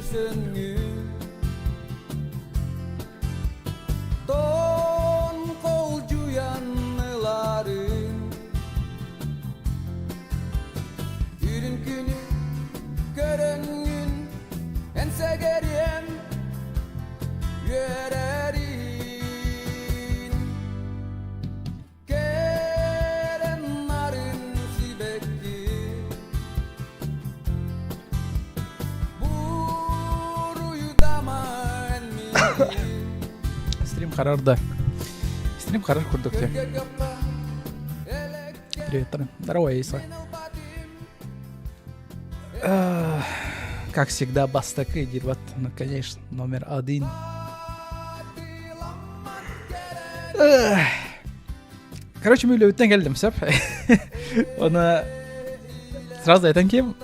Көрсөнгүн Тон холдьуйан ыларын Үрүн күнү көрөнгүн эн сэгэриэм үөрэрин Кэрэн нарын сибэкки Буруйдама эн миигин Стрим харар да. Стрим харар курдук те. Привет, Здорово, Эйса. Как всегда, бастакы дебат, ну, конечно, номер один. Короче, мен үлэбиттэн кэллим, сөп. Оны сразу айтан кем,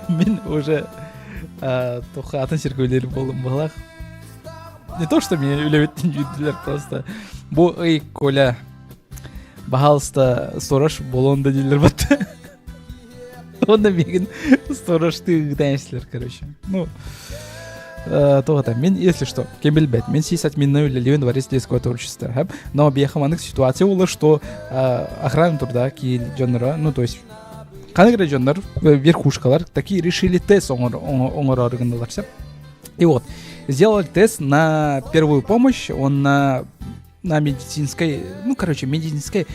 мен уже туха атын сирге үлелер болдум быһылах. Не то, что меня үлэбиттен жүйдүлөр, просто бу ый Коля Баһаалыста сторож буолуон да дииллэр батта. Онно миигин сторожтыы ыытан истилэр, короче. Ну, туох это, мин, если что, кем билбэт, мин сис админна үлэлиибин дворец детского творчества. Но биэхэ маннык ситуация буолла, что охрана труда киил дьонноро, ну, то есть ханнык эрэ дьоннор, верхушкалар, такие решили тест оҥорор гыннылар сөп. И вот, сделали тест на первую помощь, он на медицинской, ну, короче, медицинский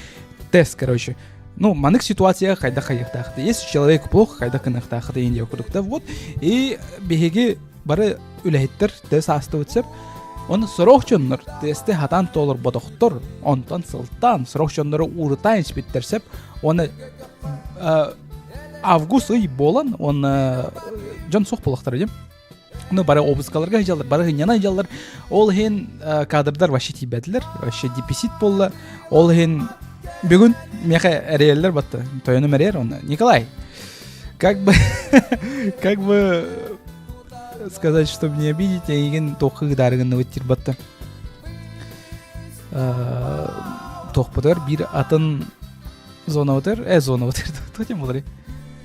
тест, короче. Ну, маннык ситуация хайдах хайыахтаахты. Если человеку плохо, хайдах гыныахтаахты диэн курдук да. Вот. И биһиги бары үлэһиттэр тест аастыбыт сөп. Оны сорох дьоннор тести хатан толорботохтор, онтон сылтаан сорох дьоннору уурутаан испиттэр сөп. Оны август ый буолан, он дьон суох буолахтара дим. Ну, бары обласкаларга сылдьаллар, бары сынньана сылдьаллар. Ол иһин кадрдар вообще тиийбэтилэр, вообще дефицит буолла. Ол иһин бүгүн миэхэ эрийэллэр батта. Тойонум эрийэр онно. Николай, как бы, как бы сказать, чтобы не обидеть, эйигин туохха ыытаарыгынныбыт диир батта. Туохпутугар биир атын зонабытыгар, зонабытыгар, туох диэн буоларый?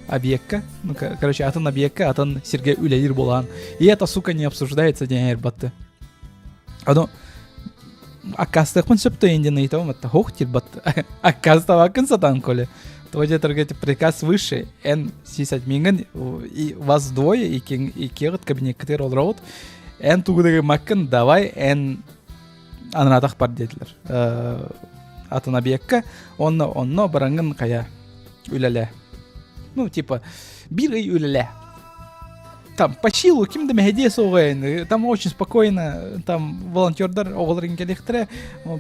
Объекка, ну, короче, атын объекка, атын сиргэ үлэлиир буолаан. И это, сука, не обсуждается диэн эрбатты. Ону аккаастыахпын сөптөө диэн ыйытабын атта хоох диир батты. Аккаастабаккын сатаан Коля. Твой дед приказ выше, эн сисадмиҥҥин и вас двое, иккиэҕит кабинеккытыгар олороҕут. Эн тугу да гыммаккын, давай эн анаатах бар диэтилэр. Атын объекка, онно онно бараҥҥын хайа үлэлээ. Ну, типа, биир ый үлэлээ. Там по чилу ким да мэһэдиэ суоҕа там очень спокойно, там волонтердар оҕолор кэлиэхтэрэ,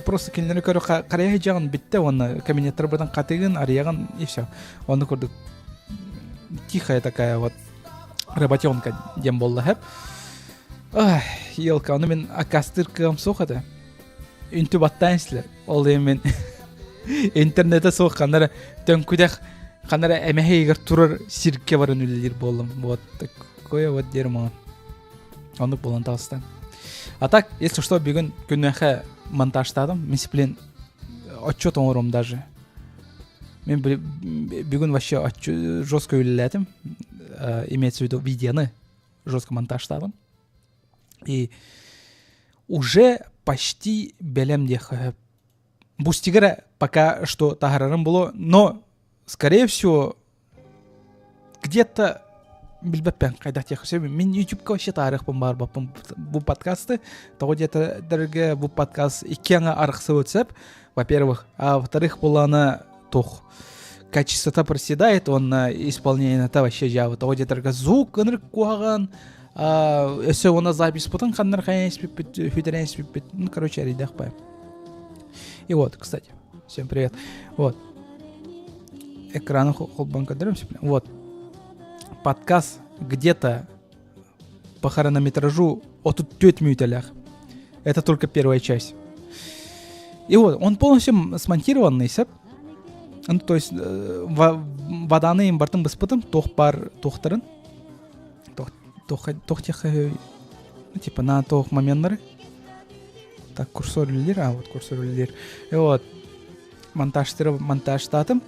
просто кинилэри көрө харайа сылдьаҕын бүттэ уонна кабинеттар бытан хатыгын, арыйаҕын и все. Онно курдук тихая такая вот работенка диэн буолла хэп. Ай, елка, ону мин аккаастыыр кыам суох этэ. Үнтү баттаан истилэр. Ол иһин мин интернете суох ханна эрэ төҥкүтэх ханна эрэ эмэһэ турар сиргэ баран үлэлиир буоллум. Вот такое вот дерьмо. Оннук буолан таҕыста. А так, если что, бүгүн күннээхэ монтажтаатым. Мин блин, отчет оҥором даже. Мен бүгүн вообще жестко үлэлээтим. Имеется в виду видеоны жестко монтажтаатым. И уже почти бэлэм диэххэ Бустигара пока что таһарарым было, но, скорее всего, где-то билбэппин хайдах диэххэ сөбүй мин ютубка вообще таарыахпын баарбаппын бу подкасты тоҕо диэтэргэ бу подкаст икки аҥа арахсыбыт сөп во-первых а во-вторых булана туох качествота проседает уонна исполнениета вообще дьаабы тоҕо диэтэргэ звук ынырык куһаҕан өссө уонна записпытын ханнар хайан испиппит хүтэрэн испиппит ну короче эрийдэх бай и вот кстати всем привет вот экраны холбон көрдөрөм вот подкаст где-то по хронометражу от 4 мүнүүтэлээх это только первая часть и вот он полностью смонтированный сөп ну то есть ваданы им бартын быспытым туох бар туохтарын туох ну типа на туох моменнары так курсор үлэлиир а вот курсор үлэлиир и вот монтажтары монтажтаатым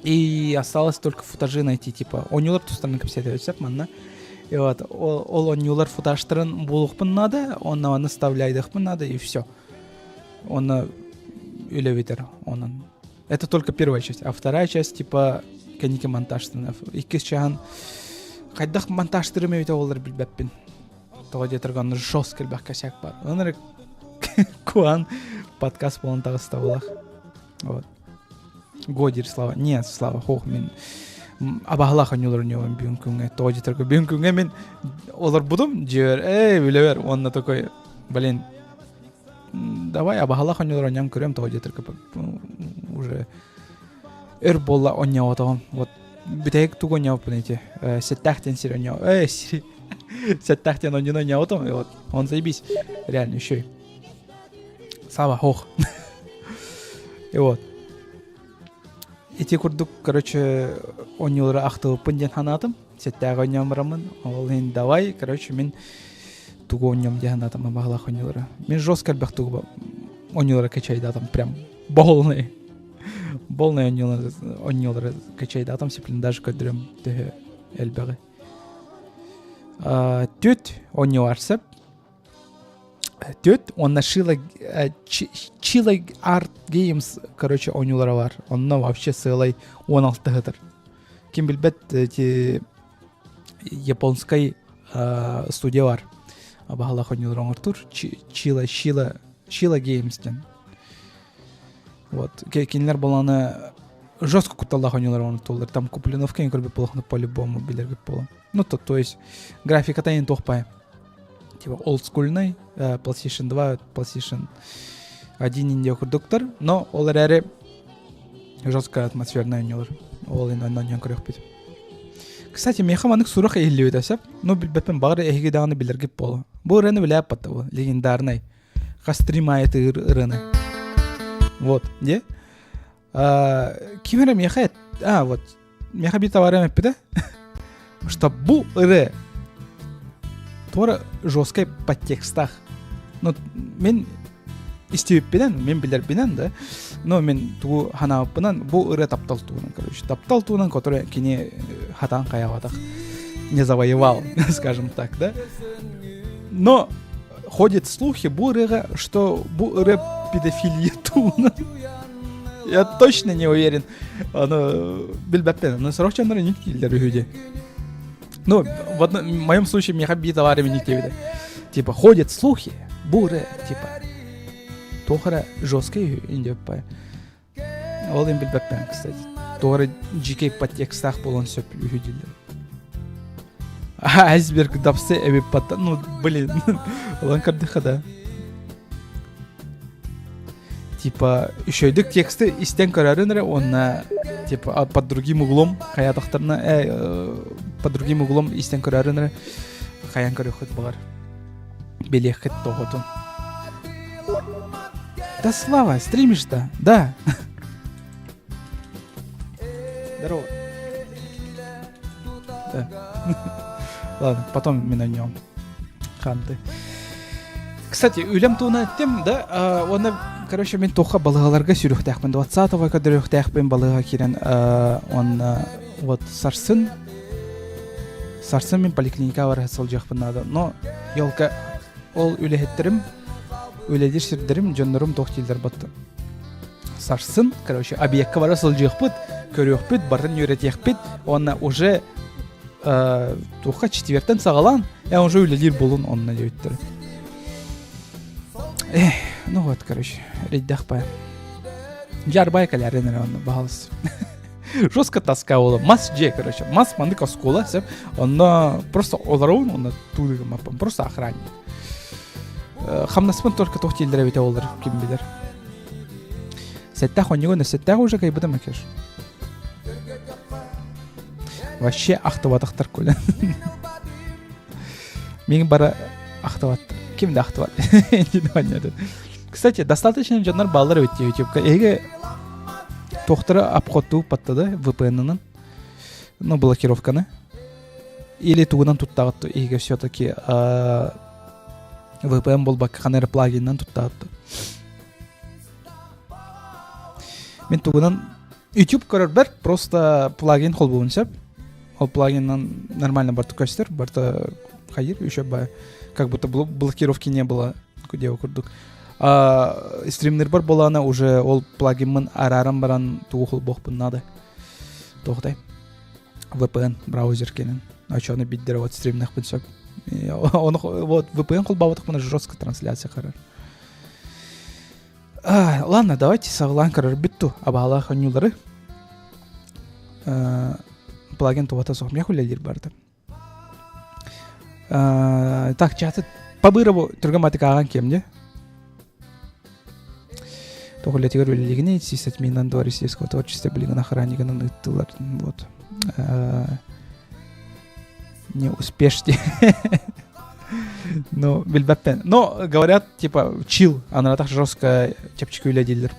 и осталось только футажи найти типа оонньуулар тустарынан кэпсэтэ өссөп манна. И вот ол оонньуулар футажтарын булуохпун наада, онно маны вставляйдыахпын наада и все. Онно үлэбитэр онон. Это только первая часть. А вторая часть типа кэнники монтажтанар. Иккис чаһын хайдах монтажтырым эбитэ буоллар билбэппин. Тоҕо диэтэргэ онно жестко элбэх косяк бар. Онон куан подкаст буолан таҕыста булах. Вот. Годир Слава. Нет, Слава, хох мин абаһалаах оонньуулар оонньуубун бүгүн күҥҥэ. Тоҕо диэтэргэ бүгүн күҥҥэ мин олорбутум дьиэбэр, эй, үлэбэр уонна такой, блин, давай абаһалаах оонньуулар оонньоон көрөм тоҕо диэтэргэ уже өр буолла оонньооботоҕум. Вот бүтэһик тугу оонньообуппун эти сэттээх диэн сир оонньоо э сэттээх диэн оонньууну оонньообутум вот он заебись реально еще Сава хох и вот ити курдук короче оонньуулары ахтыбыппын диэн санаатым сэттээх оонньоон бараммын ол иһин давай короче мин тугу оонньуом диэн санаатым абаһалаах оонньуулары мин жестко элбэх тугу оонньуулары качайдаатым прям полный полный оонньуулары оонньуулары качайдаатым сиплин даже көрдөрөм төһө элбэҕи түт оонньуу сөп Түт уонна Шила Чила Art Games короче оонньуулара бар. Онно вообще сыалай 16 сытар. Ким билбэт эти японскай студия бар. Баһалаах оонньуулар оҥортуур. Чила Шила Шила Games диэн. Вот. Кинилэр боланы жестко кутталлаах оонньуулар оҥортууллар. Там Куплиновка көрбүт буолахна по-любому билэргит буолан. Ну, то, то есть графиката ин туохпай. Типа олдскульный PlayStation 2, PlayStation 1 инде курдуктар, но ол эрээри жестко атмосферный оонньуулар. Ол ин оннон көрүөхпүт. Кстати, миэхэ маннык сурах иһиллибитэ сөп. Ну, билбэппин баҕар эһиги даҕаны билэргит буолуо. Бу ырыаны билээп батта бу, легендарный. Хас стрим аайы ырыаны. Вот, де? Ким эрэ миэхэ а вот миэхэ биир товарым эппитэ что бу ырыа туора жесткай подтекстах ну мин истибиппинэн мин билэрбинэн да но мин тугу ханаабыппынан бу ырыа таптал туһунан короче таптал туһунан который кини хатаан хайаабатах не завоевал скажем так да но ходят слухи бу ырыаҕа что бу ырыа педофилия туһунан я точно не уверен аны билбэппин но сорох дьоннор иник дииллэр үһү дии ну в одном в моем случае миэхэ биир товарым иник диэбитэ типа ходят слухи бу ырыа типа туох эрэ жесткий үһү индиэппай Ол иһин билбэппин, кстати. Туох эрэ дьиикэй подтекстаах буолуон сөп үһү дииллэр. Айсберг дапсы эбиппат. Ну, блин, ылан көрдөххө да. Типа, үчүгэйдик тексты истэн көрөрүн эрэ уонна типа под другим углом хайаатахтарына э, под другим углом истэн көрөрүн эрэ хайаан көрүөххүт баҕар. Билиэххит тоҕотун. Да, Слава, стримишь-то? Да. Здорово. Да. Ладно, потом мы на нем. Ханты. Кстати, үлэм туһунан эттим, да, уонна, короче, мин туохха балыыһаларга сүүрүөхтээхпин, 20-го көрдөрүөхтээхпин балыыһа киирэн, уонна вот сарсын, сарсын мин поликлиникаҕа бара сылдьыахпын наада, но елка ол үлэһиттэрим үлэлиир сирдэрим дьоннорум туох дииллэр батта сарсын короче объекка бара сылдьыахпыт көрүөхпүт барытын үөрэтиэхпит уонна уже туохха четвертэн саҕалаан я уже үлэлиир буолун онно диэбиттэр эх ну вот короче рейдэх пая жарбай кэлээрин эрэ онно баһалыс жестко тоска буолла мас дьиэ короче мас маннык оскуола сөп онно просто олоробун онно туулугумаппын просто охранник хамнаспын только туох дииллэр эбитэ буоллар ким билэр сэттээх онньугун сэттээх уже кайбытым акеш вообще ахтыбатахтар күлэн мин бара ахтыбат ким да ахтыбат кстати достаточно дьоннор бааллар эбит ютубка эһиги туохтара обходтуу паттада VPN-нан ну блокировканы или тугунан туттаҕыт иһигэ все-таки VPN буолбакка ханна эрэ плагинынан туттаҕыт мин тугунан YouTube көрөрбөр просто плагин холбуун сөп. Ол плагиннан нормально барта көстөр, барта хайыр, еще бы как будто блокировки не было, где курдук. А стримнер бар болана уже ол плагинмын араран баран тугу холбохпун надо. Тоқтай. VPN браузер кенен. Очоны биддер вот стримнахпын сөп. Оны вот VPN холбабытықпын жестко трансляция қарар. Ладно, давайте саҕалаан көрөрбүт ту абаалаах оонньуулары. Плагин туһата суох миэхэ үлэлиир барда. Так, чаты по-бырому түргэн матык ааҕан киэм дии. Тоҕо үлэтигэр үлэлиигиний сисадминан до российского творчества билигин охраннигынан ыыттылар. Вот. Не успешьте. Ну, билбэппин. Но говорят, типа, чил, ана так жестко чэпчэки үлэ дииллэр.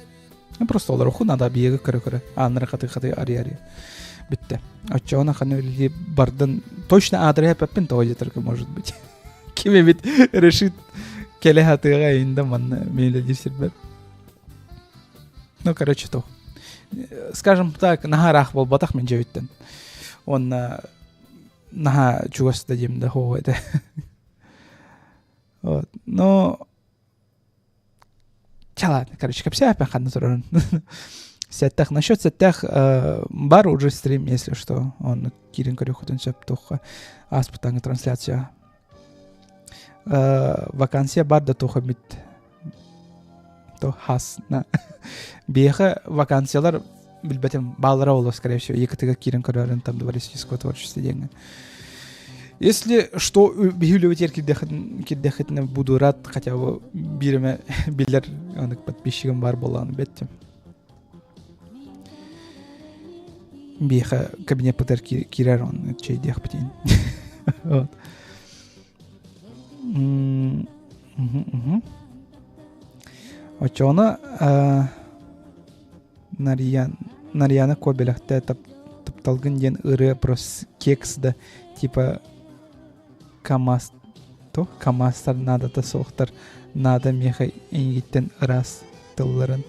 Ну, просто олороху надо объега көрө-көрө. Ааннара хаты-хаты ари-ари. Бүттэ. Оччоҕуна ханы үлэлии бардын. Точно аадыры эппэппин тоҕо диэтэргэ может быть. Ким эбит решит кэлэ хатыаҕа инде манна мен үлэлиир сирбэр. Ну, короче, то. Скажем так, наһаа ыраах буолбатах мин дьэбиттэн. Уонна наһаа чугас да диэм да хоһу этэ. Вот. Но ладно, короче, кэпсээппин ханна турарын. Сеттэх. Насчет сеттэх бар уже стрим, если что. Он киирэн көрүөххүтүн сөп туохха ааспыттааҥы трансляция. Вакансия бар да туох эмит то хас на биэхэ вакансиялар билбэтим баалара буолуо скорее всего екытыга киирэн көрөөрүн там дворецкого творчества диэҥҥэ если что биһи үлэбитигэр кирдэхитинэ буду рад хотя бы биир эмэ билэр анык подписчигым бар буолаан бэттим биэхэ кабинеппытыгар киирэр он чэйдиэхпитин вот Оччоҕуна Нарьяна Кобелехтэ тапталгын диэн ырыа просто кекс да типа КамАЗ то КамАЗтар наадата суохтар наада миэхэ эйигиттэн ыраас тылларын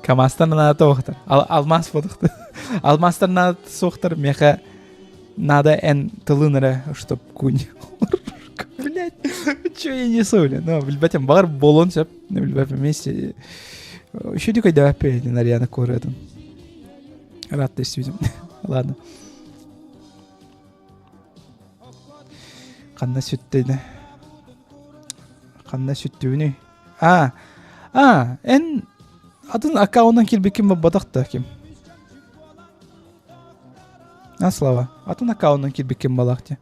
КамАЗтар наадата суохтар алмаас буолуохтар алмаастар наадата суохтар миэхэ надо эн тылын эрэ чтоб кунь блять че я несу блин ну билбэтим баҕар буолуон сөп билбэппин вместе еще дикой Нарьяна Корытын рад ты ладно ханна сүттүнэ ханна сүттүбүнүй А, а, эн атын аккаунтан киирбиккин баппатах да ким? А, Слава, атын аккаунтан киирбиккин балаах дии.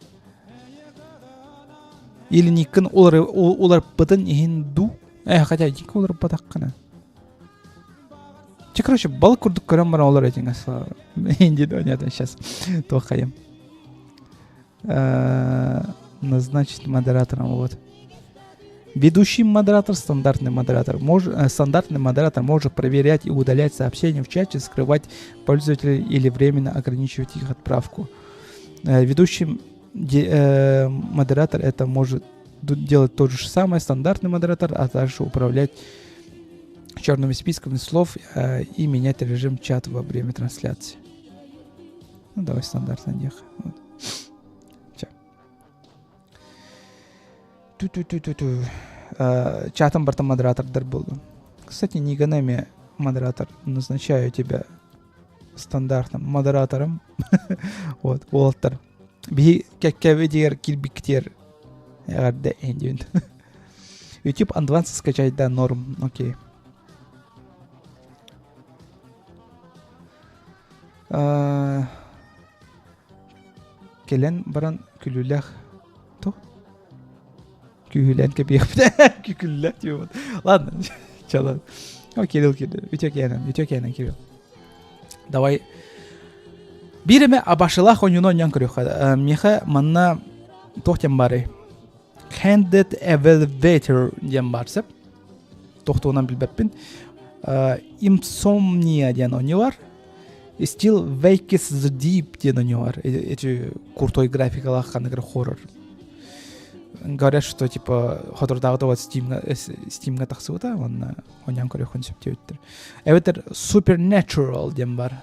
Или никкин уларыппытын иһин дуу? Э, хотя никкин уларыппатаххына. Че, короче, балык курдук көрөн баран олор этиҥ, Слава. Инди нет, сейчас туоххайым. Назначить модератором, вот. Ведущий модератор, стандартный модератор. Мож, стандартный модератор может проверять и удалять сообщения в чате, скрывать пользователей или временно ограничивать их отправку. Ведущий модератор это может делать то же самое, стандартный модератор, а также управлять черными списками слов и менять режим чата во время трансляции. Ну, давай стандартный дех. Вот. Все. Ту-ту-ту-ту-ту. Чатом барта модератордар буолду. Кстати, Ниганами модератор. Назначаю тебя стандартным модератором. Вот, уолаттар. Биһи кэккэбитигэр кирбиктер эҕэрдэ эндиэн. YouTube Advanced скачать да норм. Окей. Кэлэн баран күлүүлээх то күүһүлээн кэбиэхпит күллэ диэбит ладно чалан о Кирилл кирди үтүө киэнэн үтүө киэнэн Кирилл давай биир эмэ абашылаах оонньууну оонньоон көрүөххэ миэхэ манна туох диэн баарый Handed Elevator диэн баар сөп туох туһунан билбэппин Insomnia диэн оонньуу бар Still Wakes the Deep диэн оонньуу бар эти крутой графикалаах ханнык хоррор говорят что типа хотордааҕыта вот Steam Steamга тахсыбыта уонна оонньоон көрүөххүн сөп диэбиттэр эбэтэр Supernatural диэн бар.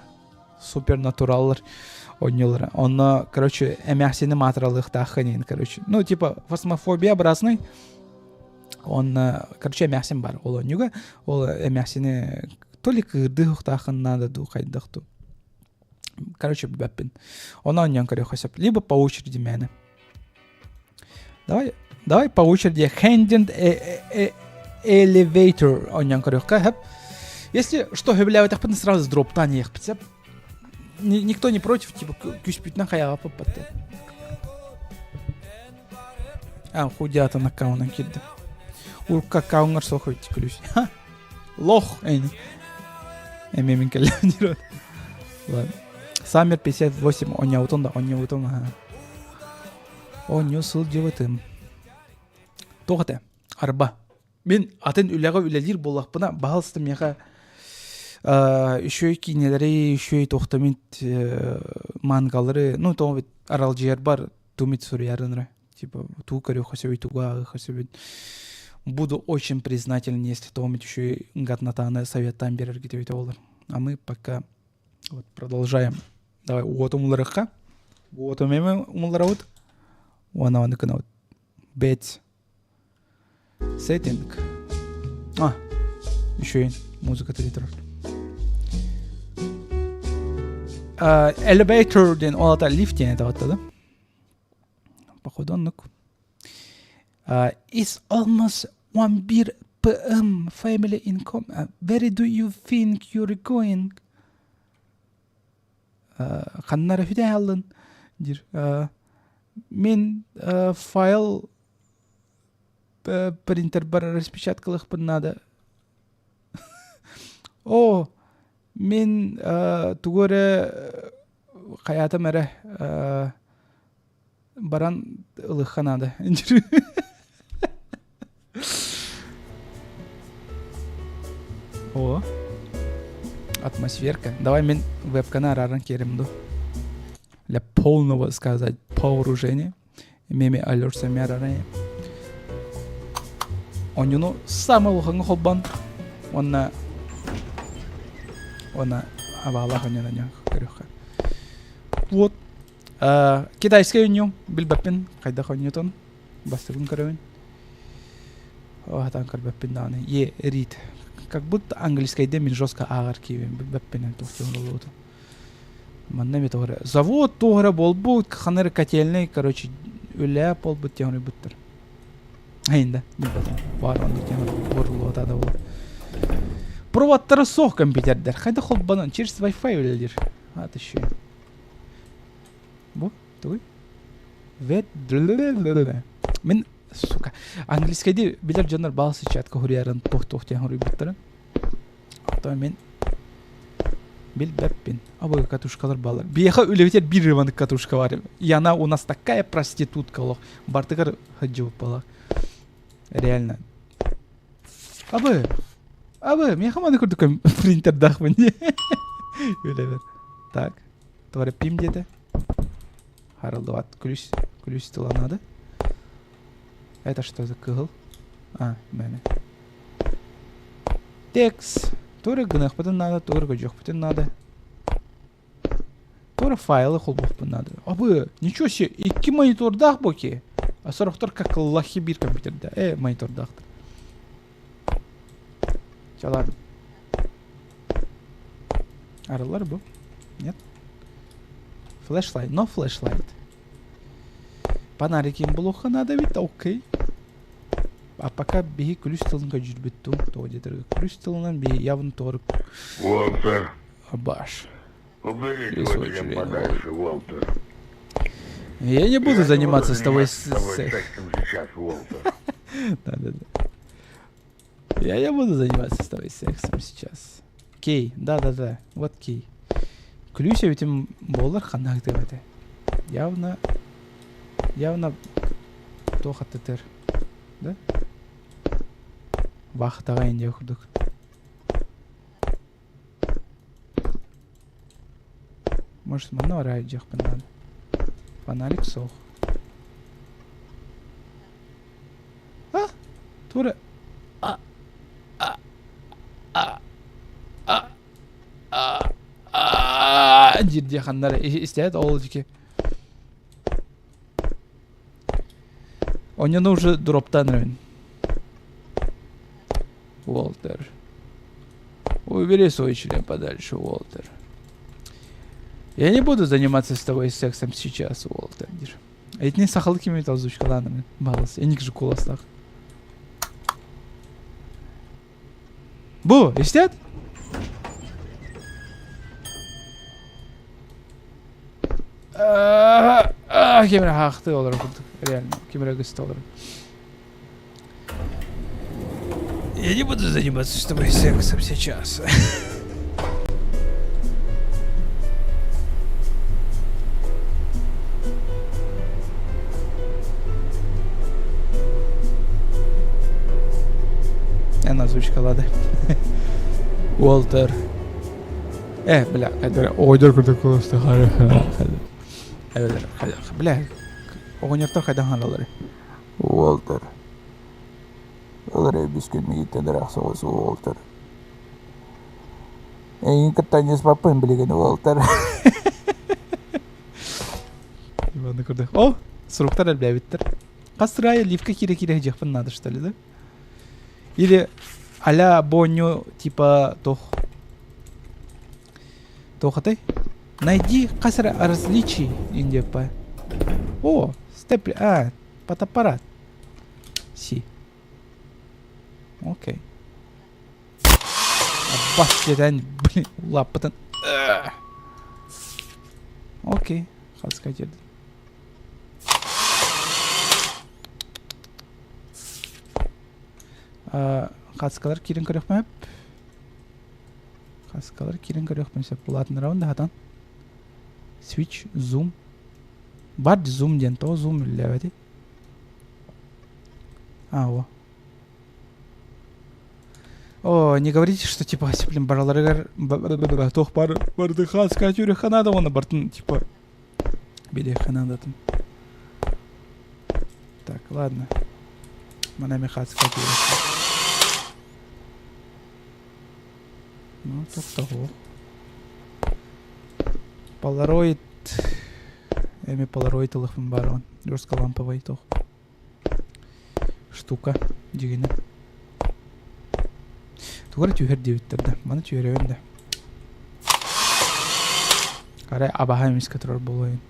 Супернатураллар оонньуулара. Онно, короче, эмээхсини маатыралыахтааххын иһин, короче. Ну, типа, фасмофобия образный. Онно, короче, эмээхсин бар ол оонньууга. Ол эмээхсини то ли кыырдыы надо дуу, хайдах дуу. Короче, билбэппин. Ону оонньоон көрүөххэ сөп. Либо по очереди мээнэ. Давай, давай по очереди Handed Elevator оонньоон көрүөххэ сөп. Если что сөбүлээбэтэхпин сразу дроптаан иэхпит сөп. Никто не против, типа күүспүтүнэн хайаҕаппыт А, худятан аккаунтан киирдим. Урукку аккауҥҥар суох эбит күлүүс. Лох эни. Эмиэ мин кэллэм Ладно. Саммер 58 оонньообутум да оонньообутум аха. Оонньуу сылдьыбытым. Туох этэ? Арба. Мин атын үлэҕэ үлэлиир буоллахпына, баһалыста миэхэ үчүгэй киинэлэри, үчүгэй туохтамит мангалары, ну, тоҕо аралдьыйарбар тумит суруйарын эрэ. Типа, туу көрүөххэ сөбүй, тугу ааҕыахха сөбүн. Буду очень признателен, если тоҕо үчүгэй гатнатааны советтаан биэрэргит эбитэ буолар. А мы пока вот продолжаем. Давай уоту умулларыахха. Уоту эмиэ умулларабыт. Уонна ону гынабыт. Бэт. Setting. А, үчүгэй музыка турар. Elevator диэн ол ата лифт диэн этэ да? Походу оннук. It's almost 1 p.m. Family income. Where do you think you're going? Ханна эрэ сүтэ хааллын диир. Мин файл принтербар распечаткалыахпын наада. О, мин тугу эрэ хайаатым эрэ баран ылыахха наада. О, атмосферка. Давай мин вебканы арааран киэрим ду. Для полного сказать погружения. Меме алерса араран. Онюну самый улахаҥҥа холбон уонна уонна абаалаах онньонон көрүөххэ. Вот Китайскай оонньуу билбэппин хайдах оонньуутун бастакын көрөбүн. Хатаан көрбөппүн даҕаны. Е рит. Как будто английскайда мин жестко ааҕар киһибин билбэппин туох диэн оҥороллубутун. Манна эмиэ тоҕо эрэ завод туох эрэ буолбут, ханна эрэ котельный, короче, үлэ буолбут диэн суруйбуттар. Айында билбэтим. Баар оннук диэн буоруллубата да буолуо. Проводтара суох компьютердэр. Хайдах холбонон через Wi-Fi үлэлиир. Аата еще. Бу тугуй? Мин, сука, английскайдыы билэр дьоннор баал сетчатка хуруйарын туох-туох диэн хуруйбуттарын. Оттон мин билбэппин. Абы катушкалар баалар. Биэхэ үлэбитер биир иваны катушка бар. И она у нас такая проститутка олох. Бартыгар хадьыбыт была. Реально. Абы, абы, миэхэ маны курдук принтердаахпын дии. Үлэбэр. Так. Товарищ пим диэтэ. Харалдыбат. Күлүс, күлүс тыла надо. Это что за кыһыл? А, мэне. Текст. Туора гыныахпытын надо, туора көдьүөхпүтүн надо. Туора файлы холбуохпун надо. Абы, ничего себе, икки монитордаах боки. А сорохтор как лохи биир компьютерда. Э, монитордаахтар. Чэ, ладно. Арыллар бу? Нет? Flashlight, no flashlight. Фонарик булуохха надо ведь, окей. А пока биһи күлүс тылын көдьүрбүт туу, тоҕо диэтэр күлүс тылынан биһи явно тоҕо Уолтер, Баш. убери свой член подальше, Уолтер. Я не буду Я не заниматься буду с тобой заниматься с тобой сексом сейчас, Уолтер. Да-да-да. Я не буду заниматься с тобой сексом сейчас. Кей, да-да-да, вот кей. Күлүүс эбитим буоллар ханна этэ. Явно, явно туох аттытыр. Да? Вахтаҕа индия курдук. Может, манна бараа дьиэхпин наада. Фонарик суох. А? Тура. А. А. А. А. А. А. Дирдии ханнара истээт ол дики. Онньону уже дроптаан эрэбин. Уолтер. Убери свой член подальше, Уолтер. Я не буду заниматься с тобой сексом сейчас, Уолтер. Итини сахалыы кими озвучкалаан баалыс. Эник же куоластаах. Бу, истиэт? Ким эрэ хаахтыы олорор курдук. Реально, ким эрэ гыста олорор. Я не буду заниматься с тобой сексом сейчас. Эн озвучкалады. Уолтер. Э, бля, который ойдор курдук кулуста Бля, оҕонньортор хайдах хаалаллар? Уолтер. Ол эрэ үгүс күн ыраах соҕус Уолтер. Эйигин кытта анньыспаппын билигин Уолтер. Иваны көрдөх. О, суруктар элбээбиттэр. Хас сырая ливка киирэ-киирэ сылдьыахпын наада что ли, да? Или а-ля бонню типа тох Туохатай? Найди хас эрэ различий индиаппа. О, степли, а, фотоаппарат. Си. Окей. Аббас диэтэн, блин, улааппытын. Окей, хаска тиэрдим. Хаскалар киирэн көрүөхпүн сөп. Хаскалар киирэн көрүөхпүн сөп. Улаатыннарабын да хатан. Switch, zoom. Бар zoom диэн тоҕо zoom үллээбэтий? А, о. О, не говорите, что типа, блин, бараларыгар туох бар барды хаска тюрюха надо, оны бартын типа билиэххэ наадатын. Так, ладно. Мана мехацка Ну, тохтоһуох. Полароид. Эми полароид ылыхпын баар Жестко ламповый туох. Штука дьигинэ. Тугу эрэ түһэр диэбиттэр да. Маны түһэрэбин да. Арай абаһа эмискэ турар буолуойун.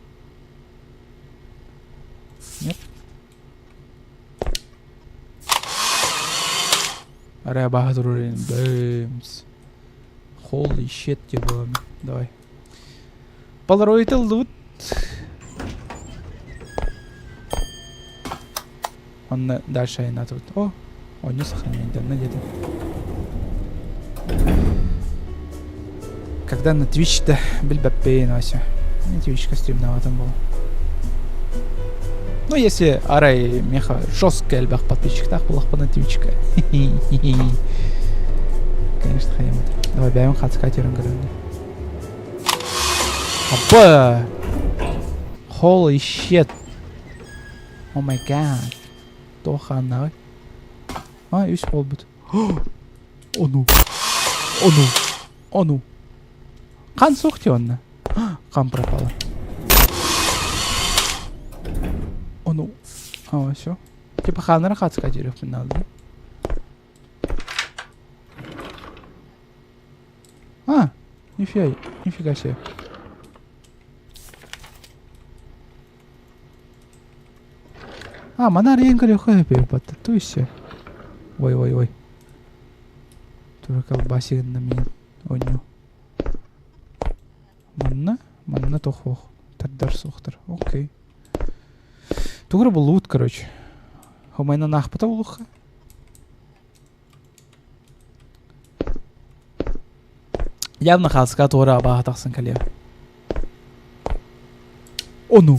Нет? Арай абаһа турар Бэмс. Holy shit диye буолан. Давай. Полароид ыллыбыт. Онно дальше айаннаатыбыт. О, онньу сохраняйданна диэтим. Когда на Twitch-то билбэппин, Вася. Мен Twitch костюмнаватым был. Ну, если арай меха жестко элбэх подписчиктаах буоллахпына Twitchка. Конечно, хайамат. Давай бэйэм хацка терен көрөндө. Апа! Holy shit! Oh my god! Туох хааннааҕый? А, үс буолбут. Ону! Ону! Ону! Хан суох дии онно. Хан пропала. Ону. А, все. Типа хааннара хаацка диэриэхпин наада да? А, нифига, нифига себе. А, маны арыйан көрүөххэ сөп то есть Ой, ой, ой. Тура колбасик на мин онньуу. Манна, манна тохуох. Тардар суохтар. Окей. Тугура булуут, короче. Хомайнан аахпыта булуохха. Явно хаалыска туора абааһы тахсан кэлиэ. Ону.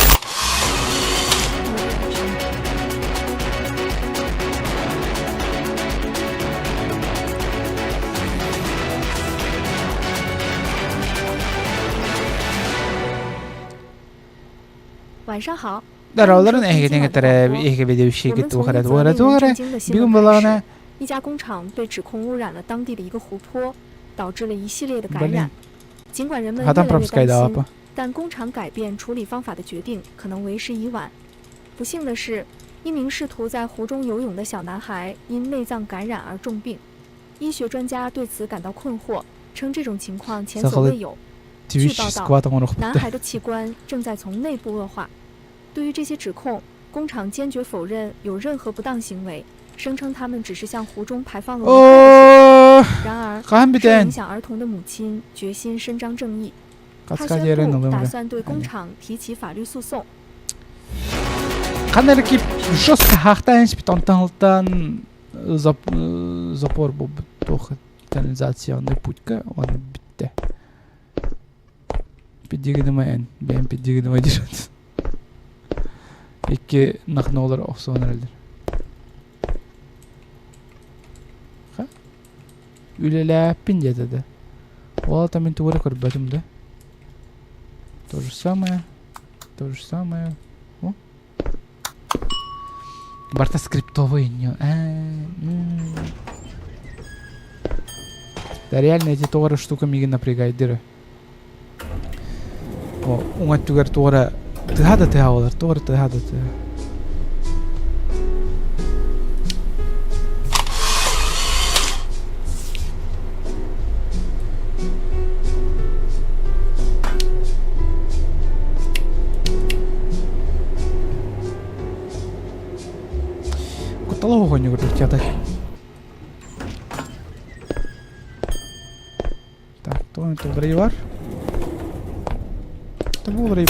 晚上好。 Дараларын эһигитин кытары эһиги ведущийгит туох эрэ туох эрэ туох эрэ бүгүн буоллаҕына 一家工厂被指控污染了当地的一个湖泊，导致了一系列的感染。尽管人们越 Хатан 来越担 пропускайдаапа. 心，但工厂改变处理方法的决定可能为时已晚。不幸的是，一名试图在湖中游泳的小男孩因内脏感染而重病。医学专家对此感到困惑，称这种情况前所未有。据 Twitch 报道， squat оҥоруохпут 男孩的器官正在从内部恶化。对于这些指控，工厂坚决否认有任何不当行为，声称他们只是向湖中排放了无害的水。 Оо, 然而， хаһан 受 бүтэн? 影响儿童的母亲决心伸张正义，她 Хаска 宣 диэрин 布 ылым 打 эрэ. 算对工厂提起法律诉讼。 Ханна эрэ кип жестко хаахтаан испит онтон ылтаан запор буолбут туох канализационный путька уонна бүттэ. Пиддигиныма эн, бэйэм пиддигиныма диир. Икки нахнолар охсуон эрэллэр. Ха? Үлэлээппин диэтэ да. Ол аата мин тугу эрэ көрбөтүм да. То же самое, то же самое. О. Барта скриптовый не. Да реально эти тоҕо эрэ штука миигин напрягайдыр. О, уҥа өттүгэр туох эрэ тыаһа да тыаһа буолар, туох эрэ тыаһа да тыаһа. Куттала оҕонньугар театр. Так, то туграй бар. Туграй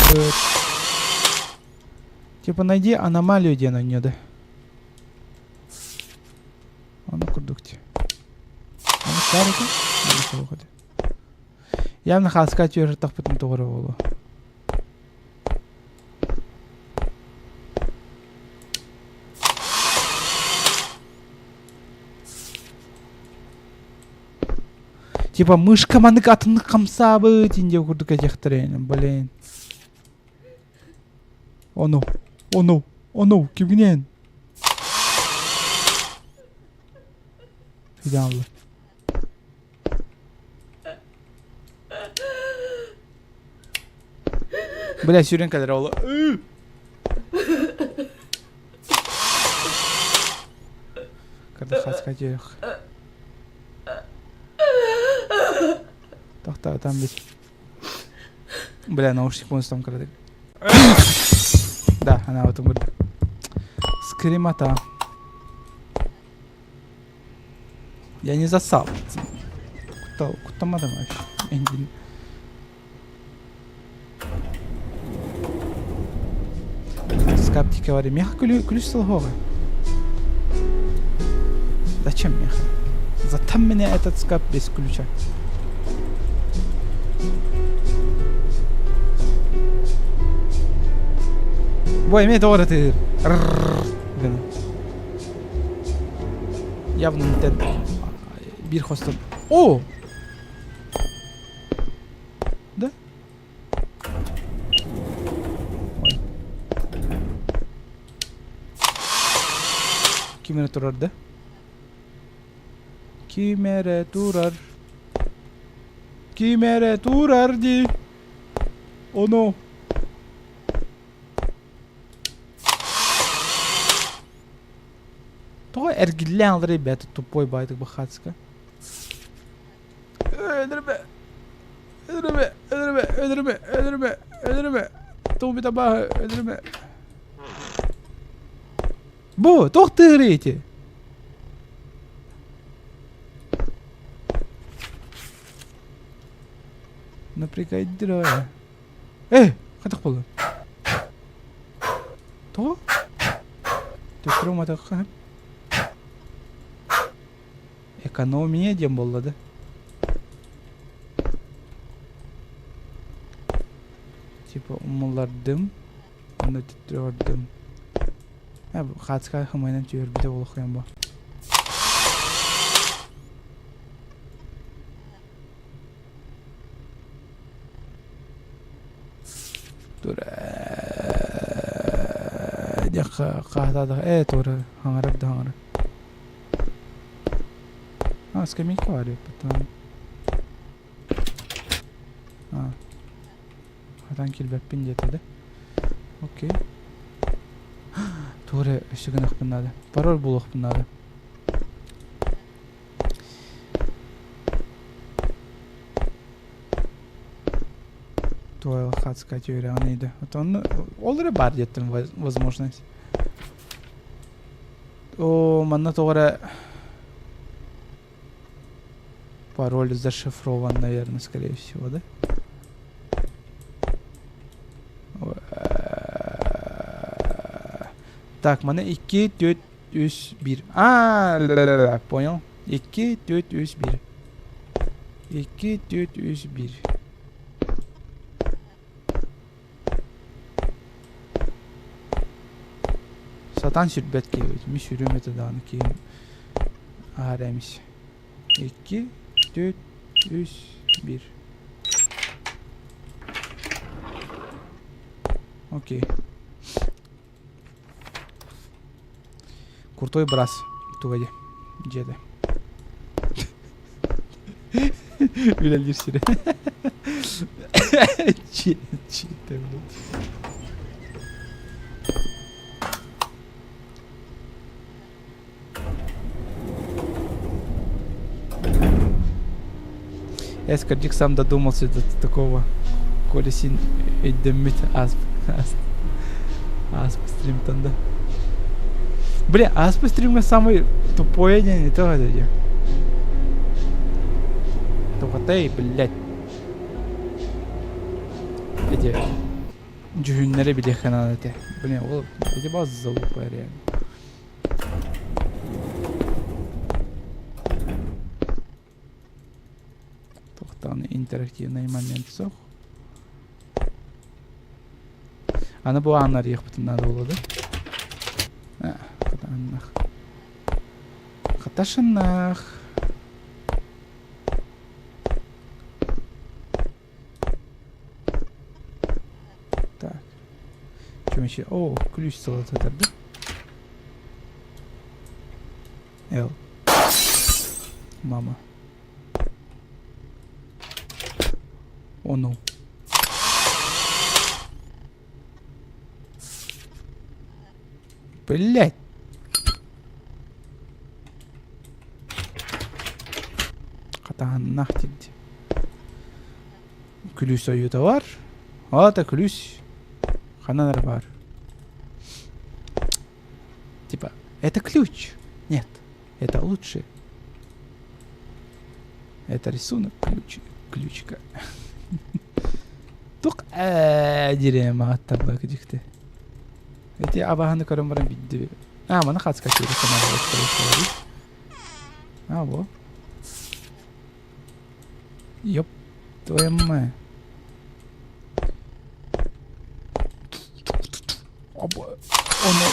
Типа найди аномалию диэн онньода. Ону курдук ти. Аны карты. Явно хаска түөр тахпытын тоҕоро буолуо. Типа мышка маннык атыннык хамсаабыт диэн курдук этиэхтэрэ блин. Ону, ону, ону, кимҥинэн? Идеаллы. Бля, сүүрэн кэлэр ол. Кырдахаска диэх. Тохтоотон бит. Бля, наушник там кырдык. Да, она вот курдук. Скримата. Я не засал. Куттамадым вообще. Скаптики говори. Меха ключ солгова. Зачем меха? Затем меня этот скап без ключа. Бой, имеет ты. Явно не тен. Бир хостон. О! Да? Ой. Ким эрэ турар да? Ким эрэ турар. Ким эрэ турар дии. Оно. Тоҕо эргиллээн ылар ребята тупой баайдык бахатска. Өлөрбө. Өлөрбө, өлөрбө, өлөрбө, өлөрбө, өлөрбө. Тугу табаһы өлөрбө. Бу, туох тыырый ити? Напрягайдыр Э, хайдах буолла? Тоҕо? Төттөрү уматыахха Экономия диэн буолла да. Типа умуллардым, уонна төттөрү бардым. Э, хаацка хымайынан түһэрбитэ буолуоххайан бу. Хаһытаатах ээ туора хаҥарар да хаҥарар. А, скамейка бар потом. Сатаан киирбэппин диэтэ да. Окей. Тугу эрэ өссө гыныахпын наада. Пароль булуохпун наада. Туох хацка үөрэҕин ыйда. Отон ол эрэ баар диэттим возможность. О, манна тоҕо эрэ пароль зашифрован, наверное, скорее всего, да? Так, маны 2, 4, 3, 1. А, понял. 2, 4, 3, 1. 2, 4, 3, 1. Сатаан сүрбэт киһибит. Мин сүрүм этэ даҕаны киһим аһара эмис. 2, 4, 3, 1. Окей. Крутой брас туга дии дьиэтэ. Үлэлиир сирэ. Дьиэтэ блядь. Эскордик сам додумался до такого. Коля син өйдөммүт аас ааспыт стримтан да. Бля, ааспыт стримҥа самый тупое диэн не то это Тухатай, блядь. Эти дьүһүннэри билиэххэ наада этэ. Блин, ол эти баз залупа реально. Туохтаан интерактивный момент суох. Аны бу ааны арыйыахпытын наада буолуо да? Хатаннах. Хаташыннах. Так. Чем еще? О, ключ золотой да? Л. Мама. О, ну. Блять. Хатаһаннах диэн. Күлүүс ойуута бар. Аата күлүүс ханан эрэ баар. Типа, это ключ. Нет, это лучше. Это рисунок ключ, ключика. Тук ээ дире мааттарла кыдьыкты. Эти абаһаны көрөн баран бидди. А, маны хацка А, во. Ёп, твою мать. Ону,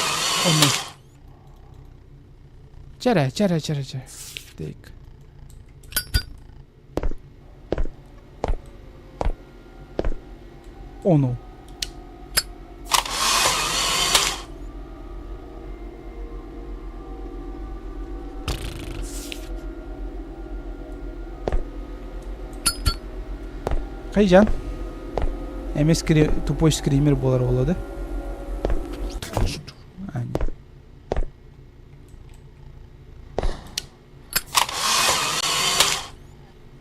ону. Чэрэ, чэрэ, чэрэ, чэрэ. Take. Ону. Хайжан. Эмиэ скри... тупой скример буолар буолуо да?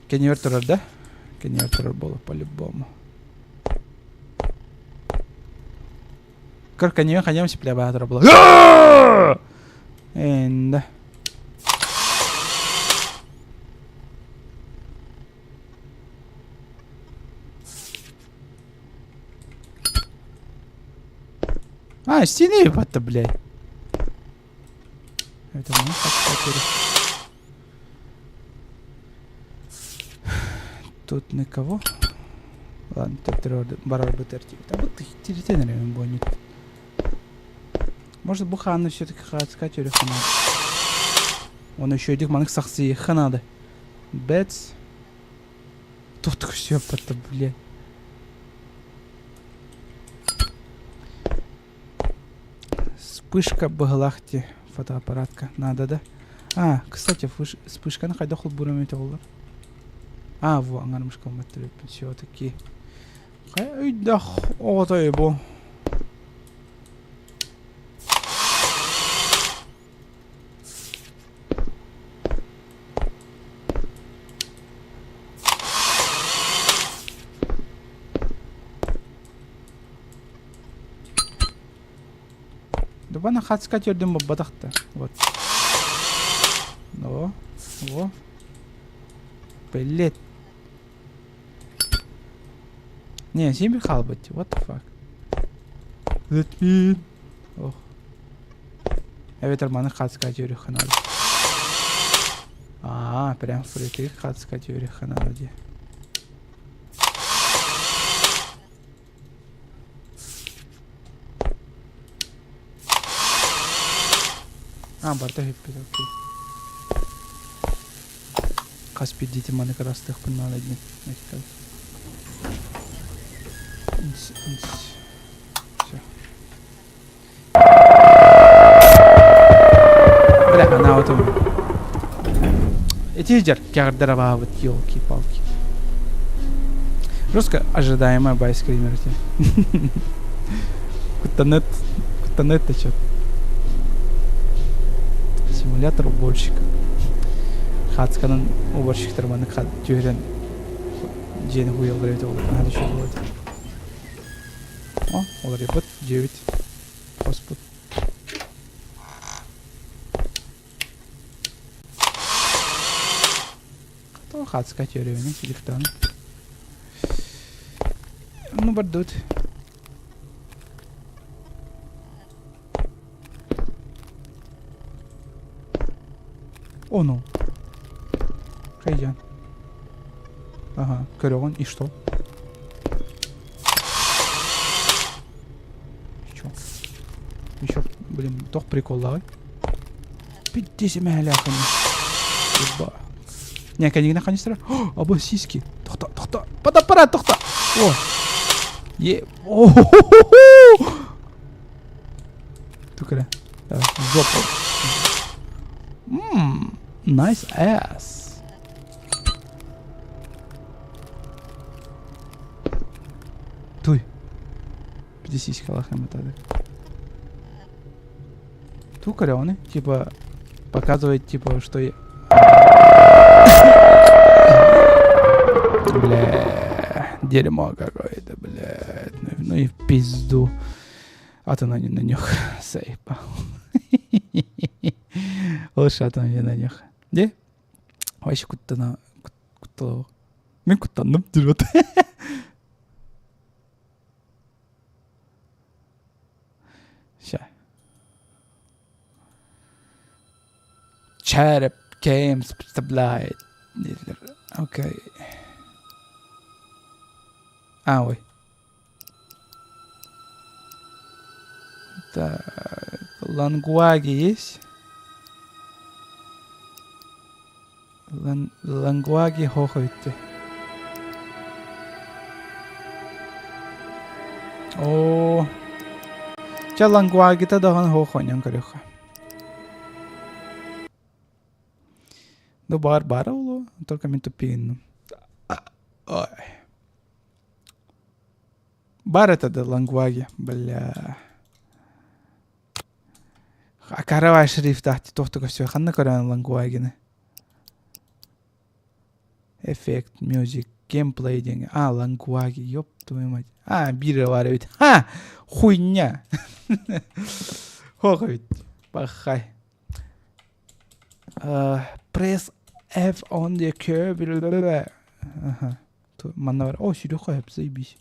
Кеневер турар да? Кеневер турар буолуо по-любому. Көр кеневер хайам сиплябаа турар буолуо. Энда. А, стены ебать-то, блядь. Это мы Тут никого. Ладно, барар бытыр А вот тиритен бонит. Может, буханы все-таки хаацка тюрюха надо. Он еще идет манык сахсыйха надо. Бэц. Тут все это, блядь. Вспышка быһылаах дии фотоаппаратка наада да? А, кстати, вспышканы хайдах холбуур эбитэ буоллар? А, во, аҥарымышка все-таки. Хайа өйдөөх оҕотой бу? Дубана хацка төрдүн боббатах да. Вот. О, о. Блять. Не, син хаалбыт. What the fuck? Let Ох. Эбэтэр маны хацка түөрүххэ наада. Аа, прям впритык хацка түөрүххэ наада дии. А, барда бүппүт, окей. Хас биирдиитин маны кырастыахпын наада диэн эттэ. Все. Бля, она вот Эти дьэр кэҕирдэр абаабыт, елки-палки. Жестко ожидаемая бай скример эти. Куттанет, куттанет чё. Симулятор уборщика. Хацканан уборщиктар маны түһэрэн дьиэни хуйаллар эбит ол. Наһаа үчүгэй буолуо этэ. О, уларыйбыт, дьиэбит, хоспут. Тоҕо хаацка түөрүбүнүй телефон. Ну бардыбыт. О, ну. Хайдян. Ага, көрөҕүн, и что? Еще. Еще, блин, туох приколлааҕый? Пиздец мэһэлээхин. Еба. Не, кэннигинэ канистра. Абы сиськи. Тохто, тохто. Фотоаппарат, тохто. О. Е. О. Тукара. Давай, в жопу. Ммм, nice ass. Туй. Пятисиськалах эмотады. Тукаря он, типа, показывает, типа, что я... Бля, дерьмо какое-то, блядь. Ну и в пизду. А то на, на нюх заебал. Лучше а то не на нюх. Де? Вообще куттана кутталау. Мин куттанным диир Ща. Череп Games представляет. Окей. А, ой. Так, лангуаги есть? Лангуаги хохойте. Оо. Чэ лангуагита даҕаны хоохонньон көрүөххэ. Ну баар баара буолуо, только мин туппигинным. Ой. Бар это да лангуаги, бля. Каравай шрифтаах туох да көстүө ханна көрөн лангуагины? Эффект, music, геймплей диэҥҥэ. А, лангуаги, ёб твою мать. А, биир баар эбит. Ха! Хуйня! Хох эбит. Пахай. Press F on the curve. Ага. Манна бар. О, сүрүх хөп, заебись.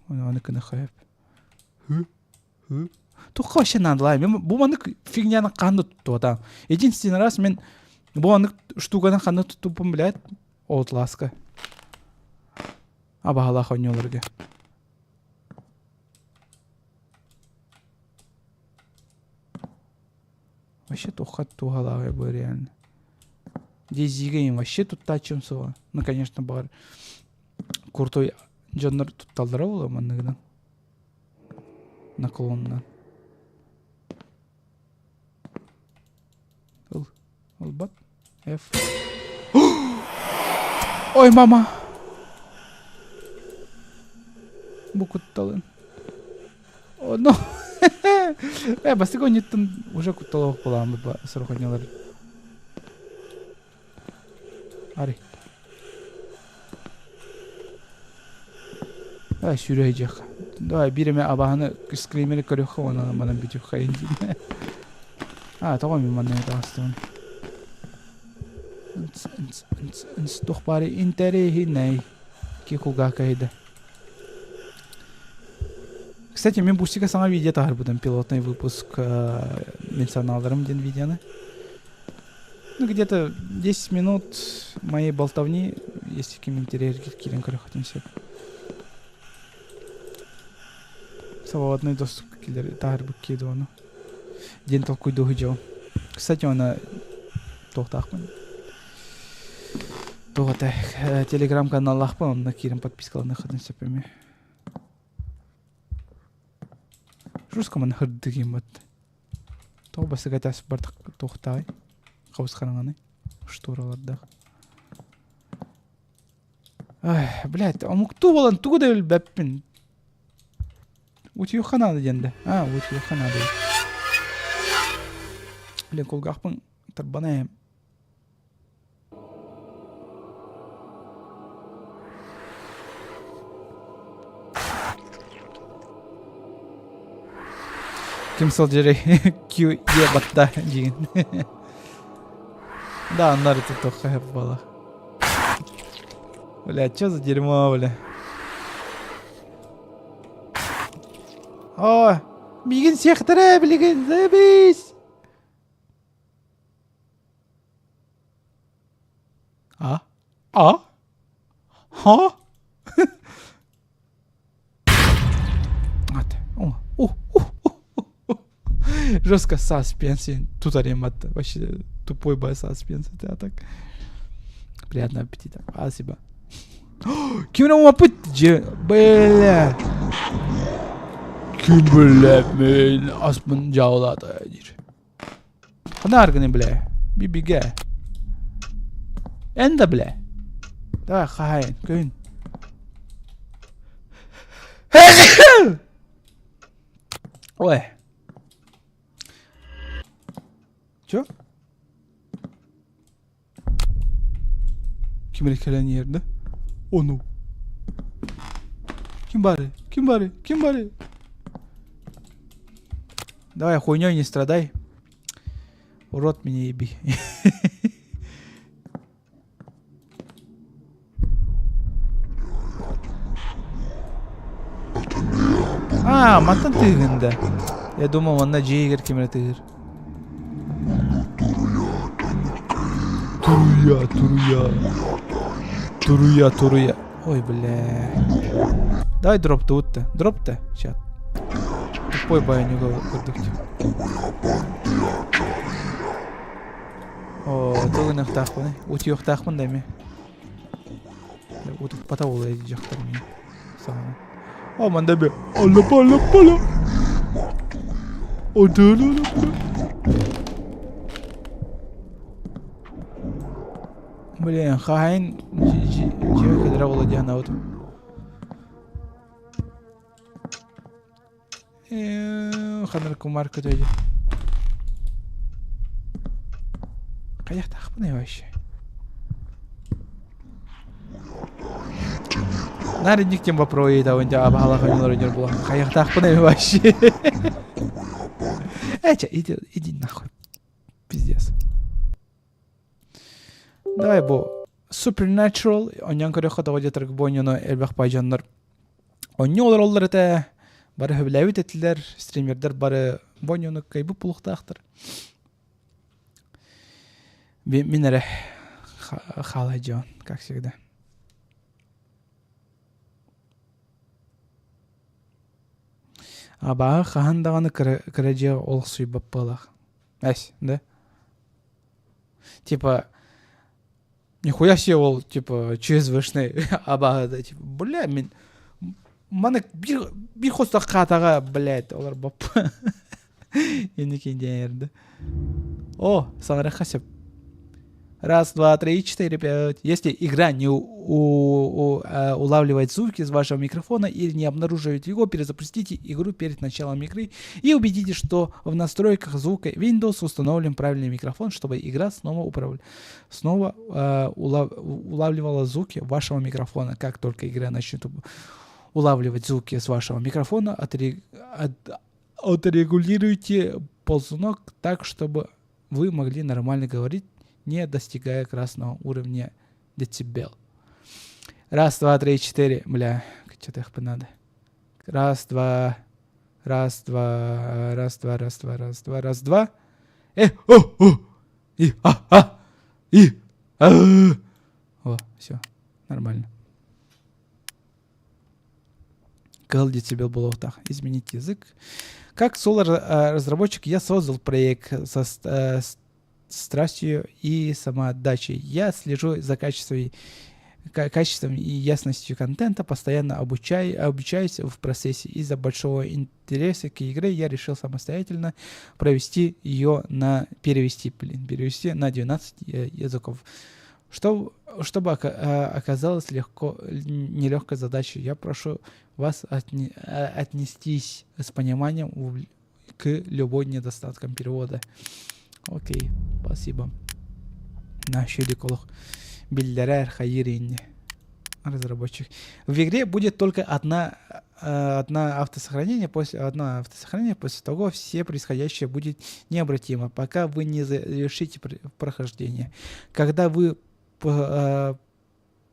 Оны кына хөп. Хы? Хы? Туохха вообще наадалаай? Мен бу маннык фигняны ханна туттуотаам. Единственный раз мен бу маннык штуканы ханна туттуппун блядь, Outlast-ка. Абаһалаах оонньууларга. Вообще туохха туһалааҕый бу реально. Дизигэ им вообще туттааччым суоҕа. Ну, конечно, баҕар крутой дьоннор тутталлара буолуо манныгынан. Наклонно. Ыл, ылбат. F. Ой, мама! Бу кутталын. Оно. Э, бастакы оонньууттан уже кутталаах буолааммыт сорох оонньуулар. Ари. Давай сүүрэ сылдьыахха. Давай биир эмэ абаһаны скримери көрүөххэ уонна манан бүтүөххэ диэн. А, тоҕо мин манна таҕыстыбын. Туох баары интэриэһинэй. Ки кулгаахка иһийдэ. Кстати, мен Бустика саҥа видео таһаарбытым, пилотный выпуск мин санааларым диэн видеоны. Ну, где-то 10 минут моей болтовни, если ким интэриэһиргиир киирэн көрүөххүтүн сөп. Свободный доступ киллэр таһаарбыт киһи ону. Диэн толкуйдуу сылдьабын. Кстати, оны туохтаахпын. Туох этэ, телеграм-каналлаахпын, онно киирэн подпискаланыаххытын сөп эмиэ. Жестко маны хырдыгым вот. Тоҕо бастакы этээс бардах туохтааҕый? Хабыс хараҥаны шторалардаах. Ай, блядь, омуктуу буолан тугу да билбэппин. Утуйуохха наада диэн да. А, утуйуохха наада. Блин, кулгаахпын тарбана Ким сылдьарый? Q е батта диигин. Да, аннары туттуохха сөп буолар. Бля, что за дерьмо, бля? О, миигин сиэхтэрэ билигин, заебись! А? А? Ха? Жестко саспенс. Тут аремат. Вообще тупой бай саспенс. Это так. Приятного аппетита. Спасибо. Ким опыт? Бля. Ким бля мен аспын жаулады диир. Ханна аргыны бля. Бибиге. Эн да бля. Давай хаһайын, көһүн. Ой. Чё? Ким эрэ кэлэн иһэр да? Ону. Ким бары? Ким бары? Ким бары? Давай, хуйней не страдай. Урод меня еби. А, мантан тыгын да. Я думал, манна дьиэ ким эрэ тыгыр. Туруя, туруя. Туруя, туруя. Ой, бля. Давай дроптуут-то. Дроп-то, чат. Тупой баянюга курдук. Оо, тугунахтаахпын, утуйуохтаахпын да эмиэ. Утуппата буолуо дьахтар мин. Саҥа. О, манда бе. Алла пала пала. Блин, хаһайын дьиэ кэлэрэ буолуо диэн анаабыт. Ханар кумар көтөйдө. Хайахтаахпыный вообще? Наар инник тем вопрос ыйытабын дьэ абаһалаах ойуулар ойнор буолан хайахтаахпыный вообще? Эчэ, иди, иди нахуй. Пиздец. Давай бу Supernatural онньон көрүөххэ тоҕо диэтэр бу онньону элбэх бай дьоннор онньо олороллор этэ бары сөбүлээбит этилэр стримердэр бары бу онньону кыайбыт булуохтаахтар мин эрэ хаалай дьон как всегда абааһы хаһан даҕаны кыра дьиэ олохсуйбат быһыылаах эс да Типа, нихуя себе ол, типа, ЧСВшный абааһы да, типа, бля, мин маны биир биир хостох хаатаҕа, блядь, олор боп. Инникин диэн эрдэ. О, саҥарыахха сөп. Раз, два, три, четыре, пять. Если игра не у, у, э, улавливает звуки из вашего микрофона или не обнаруживает его, перезапустите игру перед началом игры и убедитесь, что в настройках звука Windows установлен правильный микрофон, чтобы игра снова, управ... снова э, улав... улавливала звуки вашего микрофона. Как только игра начнет улавливать звуки с вашего микрофона, отре... от... отрегулируйте ползунок так, чтобы вы могли нормально говорить, не достигая красного уровня децибел. Раз, два, три, четыре. Бля, что-то их надо. Раз, два, раз, два, раз, два, раз, два, раз, два, раз, два. Э, о, о, и, а, а, и, а. О, все, нормально. Кыһыл децибел буолуохтаах. Изменить язык. Как соло-разработчик я создал проект со страстью и самоотдачей. Я слежу за качеством, качеством и ясностью контента, постоянно обучаю, обучаюсь в процессе. Из-за большого интереса к игре я решил самостоятельно провести ее на перевести, блин, перевести на 12 языков. Что, чтобы оказалось легко, нелегкой задачей, я прошу вас отне, отнестись с пониманием к любой недостаткам перевода. Окей, спасибо. Нащеликолох. Биллерер хайырин. Разработчик. В игре будет только одна, одна автосохранение после одно автосохранение после того все происходящее будет необратимо, пока вы не завершите прохождение. Когда вы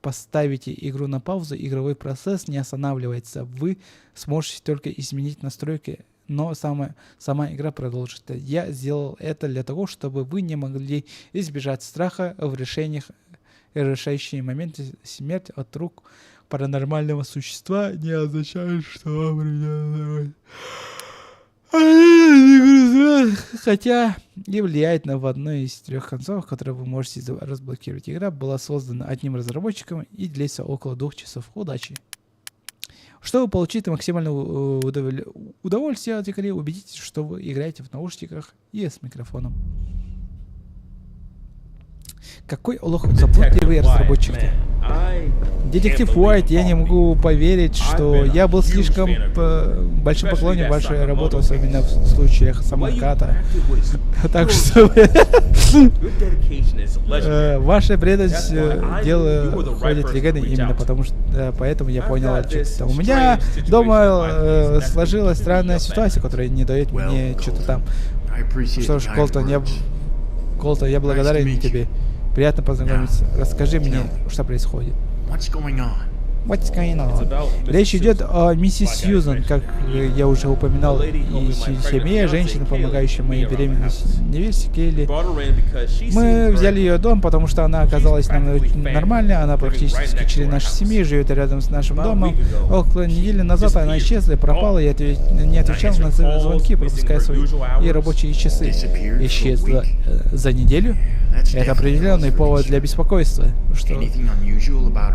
поставите игру на паузу, игровой процесс не останавливается. Вы сможете только изменить настройки, но сама, сама игра продолжится. Я сделал это для того, чтобы вы не могли избежать страха в решениях решающие моменты смерть от рук паранормального существа не означает, что вам придется Хотя и влияет на в одной из трех концовок, которые вы можете разблокировать. Игра была создана одним разработчиком и длится около двух часов. Удачи! Чтобы получить максимальное удовольствие от игры, убедитесь, что вы играете в наушниках и с микрофоном. Какой олох заботливый разработчик ты. Детектив Уайт, я не могу поверить, что я был слишком большим поклонником вашей работы, особенно в случаях самоката. Так что ваша преданность дело ходит легендой именно потому что поэтому я понял, что у меня дома сложилась странная ситуация, которая не дает мне что-то там. Что ж, Колтон, я Колтон, я благодарен тебе. Приятно познакомиться. Расскажи мне, что происходит. What's going on? Речь идет о миссис Сьюзан, как я уже упоминал, и семье, женщина, помогающая моей беременной невесте Келли. Мы взяли ее дом, потому что она оказалась нам нормальной, она практически член нашей семьи, живет рядом с нашим домом. Около недели назад она исчезла и пропала, я не отвечал на звонки, пропуская свои и рабочие часы. Исчезла за неделю? Это определенный повод для беспокойства. Что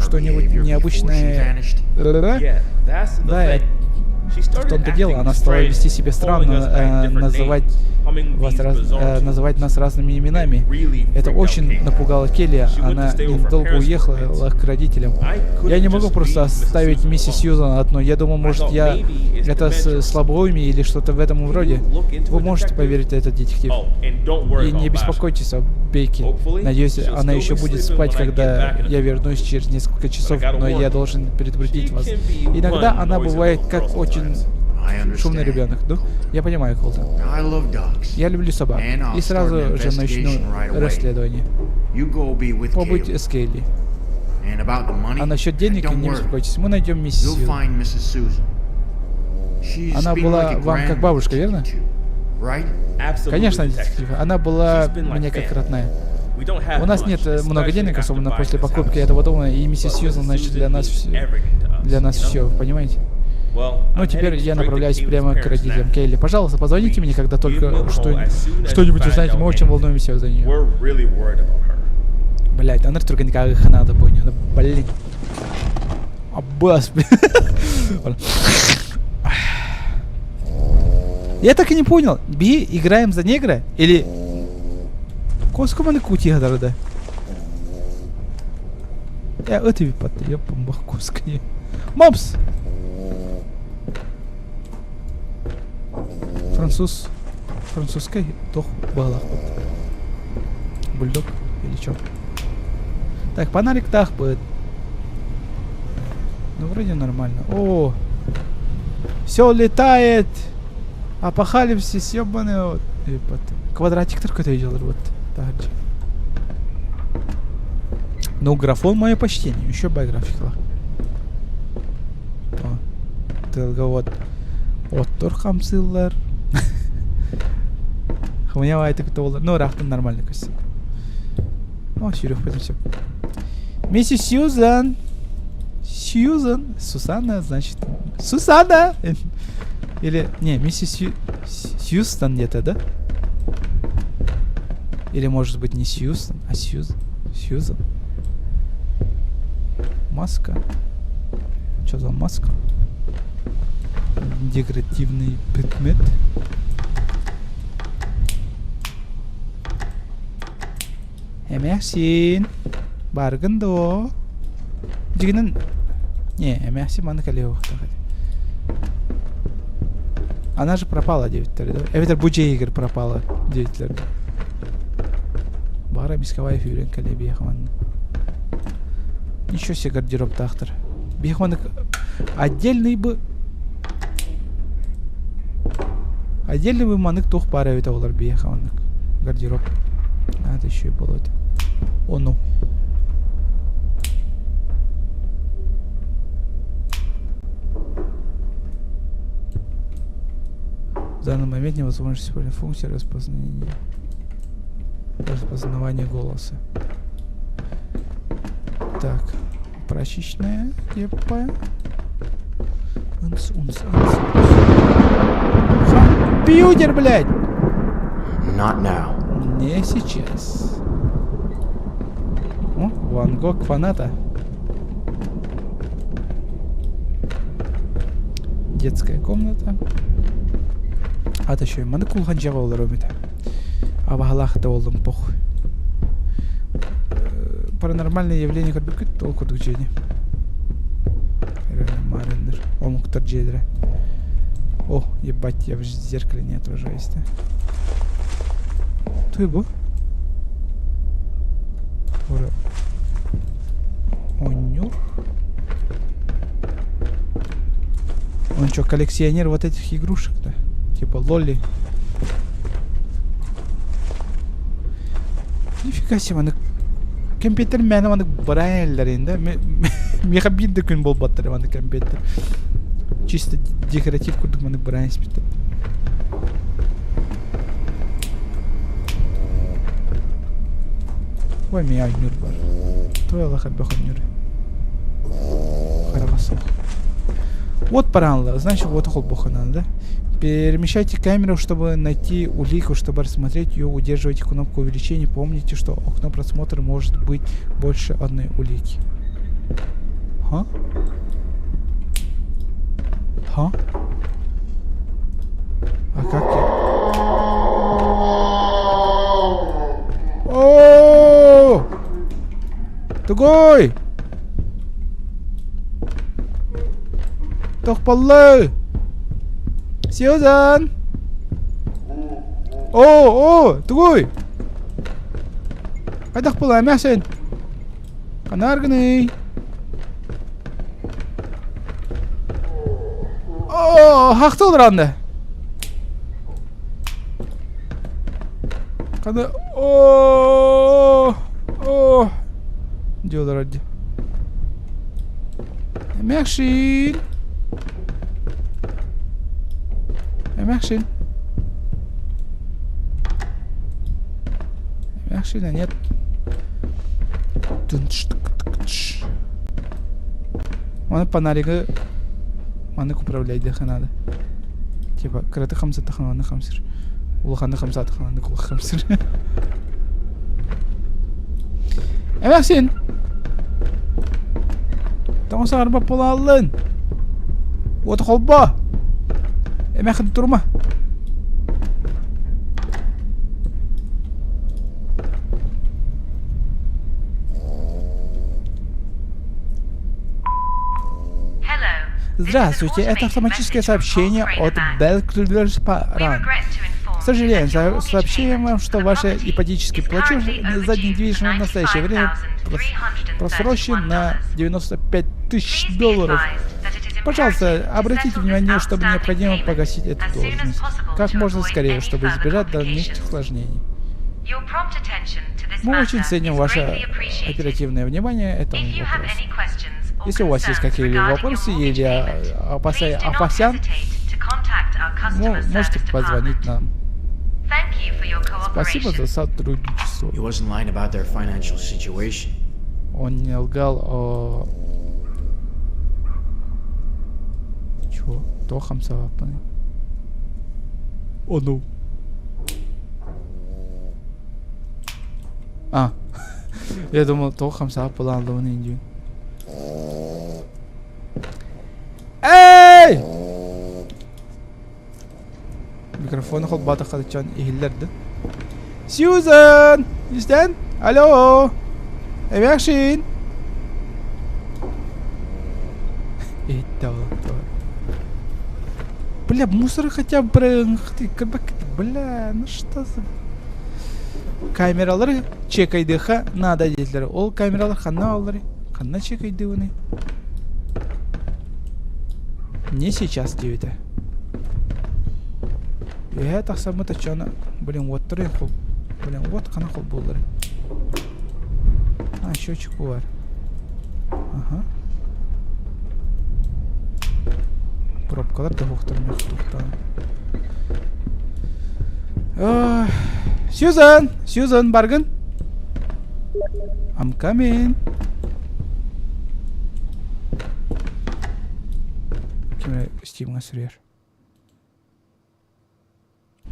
что-нибудь необычное... Да, в том-то дело, она стала вести себя странно, называть, вас раз, называть нас разными именами. Это очень напугало Келли, она ненадолго уехала к родителям. Я не могу просто оставить миссис Сьюзан одну. Я думал, может, я это с слабоумие или что-то в этом роде. Вы можете поверить этот детектив. И не беспокойтесь о Бейке. Надеюсь, она еще будет спать, когда я вернусь через несколько часов, но я должен предупредить вас. Иногда она бывает как очень шумный ребенок. Ну, я понимаю, Колтон. Я люблю собак. И сразу же начну расследование. Побудь с Кейли. А насчет денег не беспокойтесь. Мы найдем миссис Сью. Она была вам как бабушка, верно? Конечно, детектив. Она была мне как родная. У нас нет много денег, особенно после покупки этого дома, и миссис Сьюзан, значит, для нас все, понимаете? Ну, теперь я направляюсь прямо к родителям Кейли. Пожалуйста, позвоните мне, когда только что, что-нибудь узнаете. Мы очень волнуемся за нее. Блять, она только никак надо, понял. Блин. Аббас, блин. Я так и не понял. Би играем за негра или... Коскоманы кути да? Э, ыт эбиппат, ёппун куска. Мопс! Француз. Французскай туох быһалаахпыт? Бульдог или чё? Так, фонариктаахпыт. Ну, вроде нормально. О, все летает! Апокалипсис, ёбаный вот. Квадратиктар көтөйдөлөр вот. Ну, графон мое почтение. Еще бай графикалар. Тылга вот оттор хамсыыллар. Хымыйа баайты кытта Ну, ыраахтан нормально көстөр. О, сүүрүөхпүт сөп. Миссис Сьюзан. Сьюзан. Сусанна, значит. Сусанна! Или, не, миссис Сью... Сьюстон где-то, да? Или, может быть, не Сьюстон, а Сьюз... Сьюзан? Маска. Что за маска? Декоративный предмет. Эмээхсин, бааргын дуо? Дьигинэн, не, эмээхсин манна кэлиэ уохтаах этэ. Она же пропала диэбиттэр да? Эбэтэр бу дьиэ иһигэр пропала диэбиттэр да? Баара Мискабаев үүрэн кэлиэ биһиэхэ манна. Ничего себе гардеробтаахтар. Биһиэхэ маннык отдельный бы отдельный бы маннык туох баар эбитэ олор биһиэхэ маннык гардероб. Надо еще и было это. Ону. В данный момент невозможно использовать функцию распознания распознавания голоса. Так, прачечная, епа. Унс, унс, унс. Компьютер, блядь! Not now. Не сейчас. О, Ван Гог фаната. Детская комната. Ата еще маны кулхан жаба олар өмүтэ. Абаһалаах да болдум похуй. Паранормальное явление көрбүккүт ол курдук дьиэни. Реально маарынныр. Омуктар дьиэлэрэ. О, ебать, я в зеркале не отражаюсь, да? Туй бу? Ура. Онньур. Он что, коллекционер вот этих игрушек-то? Типа Лоли. Нифига себе, маны компьютер мээнэ маны баран да? Миэхэ биир да күн буолбаттар маны компьютер. Чисто декоратив курдук маны баран испиттэр. Ой, меня оонньуур бар. Той Аллах элбэх оонньуур. Хараҕа суох. Вот паранла, значит, вот холбохана, да? Перемещайте камеру, чтобы найти улику, чтобы рассмотреть ее, удерживайте кнопку увеличения. Помните, что окно просмотра может быть больше одной улики. Ха? Ха? А как я? О! Тугуй! Тохполлы! Сьюзан! О, о, тугуй! Хайдах була, эмээхсин? Ханааргыный? О, хахты олоронно. Хана, о, о, дии олорор дии. Эмээхсин! Эмээхсин! Эмээхсин, нет. Оны фонаригы маннык управляйдыахха наада. Типа кыратык хамсаттахына маннык хамсыыр. Улаханнык хамсаатахына маннык улахан хамсыыр. Эмээхсин! Тоҕо саҥарбат буолааллын? Уоту холбоо! Эмээхин турума! Здравствуйте, это автоматическое сообщение от Белклюлерспаран. К сожалению, сообщаем вам, что ваш ипотечный платеж за недвижимость в настоящее время просрочен на 95 тысяч долларов. Пожалуйста, обратите внимание, что необходимо погасить эту должность как можно скорее, чтобы избежать дальнейших осложнений. Мы очень ценим ваше оперативное внимание этому вопросу. Если у вас есть какие-либо вопросы или опасян, ну, можете позвонить нам. Спасибо за сотрудничество. Он не лгал о... Чего? Туох хамсаабаппыный? О, ну. А. Я думал, туох хамсааб булааллыбын индиин. Эй! Микрофону холбоотоххо дьон иһиллэр да? Сьюзан! Истэн? Алло! Эмээхсин! Иһиттэ ол. Бля, мусор хотя бы Бля, ну что за... Камералары чекайдыха надо диэтилэр. Ол камералар ханна баалларый? Ханна чекайдыбыный? Не сейчас диэбитэ. Үөһээ тахсаммыт оччоҕуна, блин, уоттарын хол... Блин, уот хана холбууллар. А, счетчик бар. Ага. Пробкалар да суохтар туохтаан. Сьюзан! Сьюзан, баргын? I'm coming. Ким эрэ Стивҥа суруйар.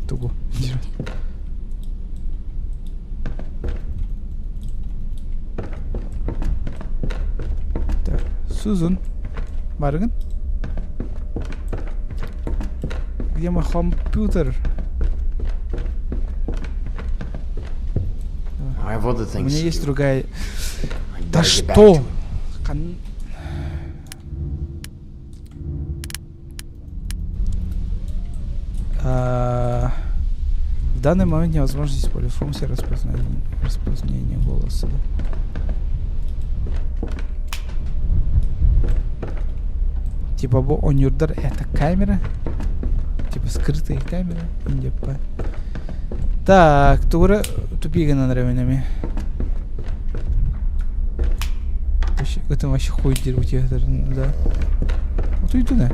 Тугу? Так, Сузан, баргын? Где мой компьютер? У меня есть другая... Да что? Кон... А, в данный момент невозможно использовать функцию распознания, распознания голоса. Да? Типа бу оонньуурдар это камера. Типа скрытые камеры. Индеппа. Так, тугура тупик гынан эрэбин Вообще, это вообще хуй дерут да. Вот уйду да.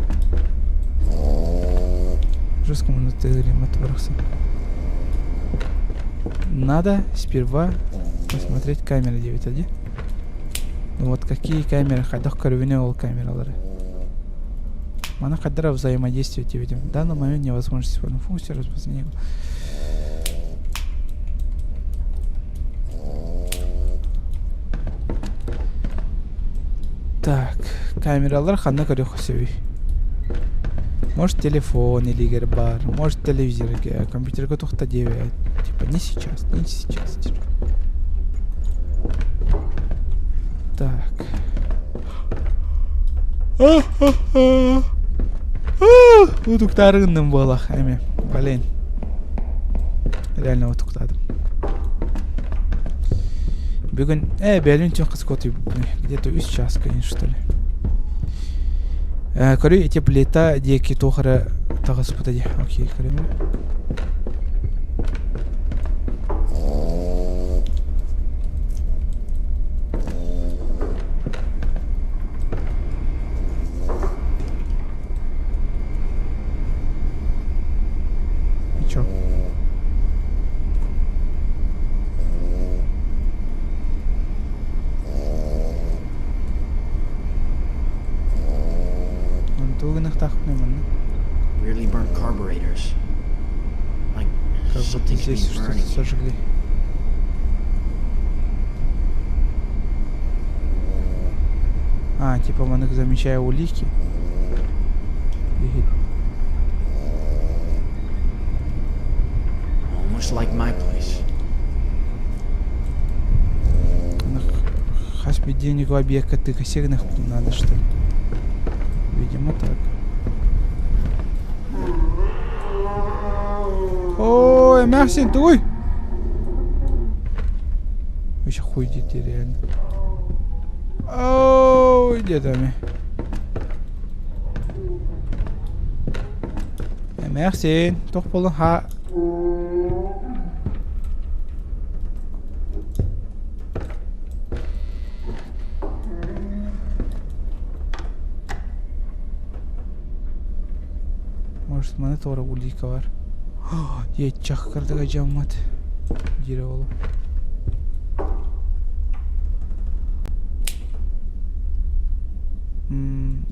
Жестко мы барахсан. Надо сперва посмотреть камеры 9.1. Ну вот какие камеры, хайдах көрөбүнүй ол камералары. Маны хайдах взаимодействовать видим. В данный момент невозможно использовать функцию распознания. Так, камералар ханна көрүөх сөбүй? Может телефон илигэр баар, может телевизорга, компьютерга туох да диэбэт. Типа не сейчас, не сейчас. Так. Утуктаары гынным буолах эми. Блин. Реально утуктаатым. Бүгүн э бэлин түн хас где-то үс час конечно что ли. Э, көрүй ити плита диэки туох эрэ таҕыспыта дии. Окей, көрөмүн. И чё? Тугу гыныахтаахпыный манна? Weirdly burnt carburetors. Like Как будто something's здесь been что-то burning here. сожгли. А, типа маннык замечая улики. И Almost like my place. Хас биирдии объекка тыка надо что ли? Видимо так. Ой, эмээхсин тугуй? Вообще хуй дети реально. Ой, дедами. Эмээхсин, туох буоллун ха Может, маны туора улика бар. Еччах кырдыга дьаммат. Дире олу.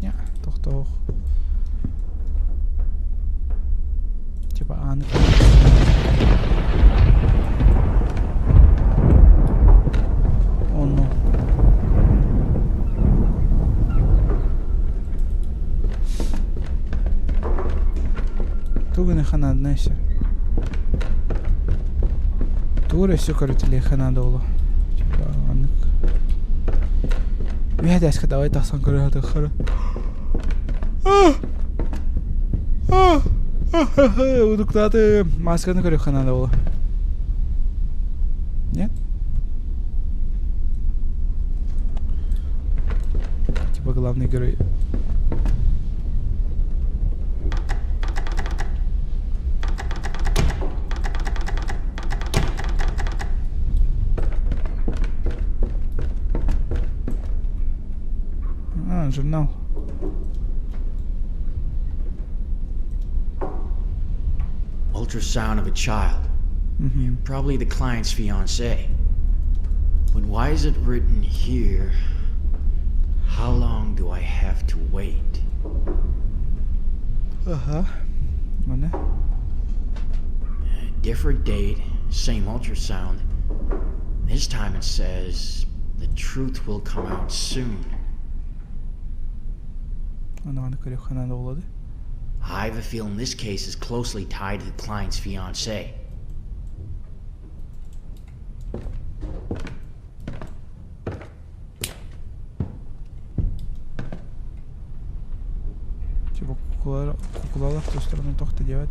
Я, тохтоох. Типа ааны Ону. Тугу гыныха наадана өссө? Тугу эрэ өссө көрүтэлиэххэ наада буолуо. Типа маннык. Үһэ этээскэ давай тахсан көрө сатыахха Утуктаатым. Масканы көрүөххэ наада буолуо. Нет? Типа главный герой. А, журнал. Ultrasound of a child. Probably the client's fiance. But why is it written here? How long do I have to wait? Ага. Маны. Different date, same ultrasound. This time it says the truth will come out soon. Аны маны көрүөххэ наада буолуо I have a feeling this case is closely tied to the client's fiance. Типа кукулалар, кукулалар в ту сторону тохто делать.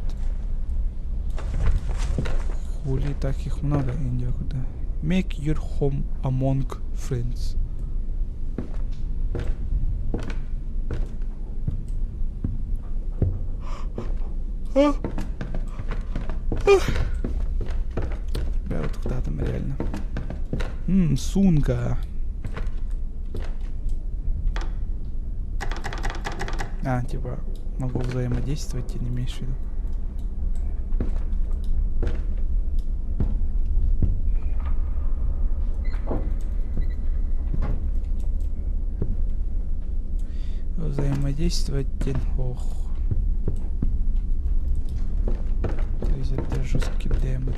Хули таких много, Индия куда. Make your home among friends. Бля, вот куда там реально. Сунка. А, типа, могу взаимодействовать, ты не имеешь в виду. Взаимодействовать ох. Это жесткий демон.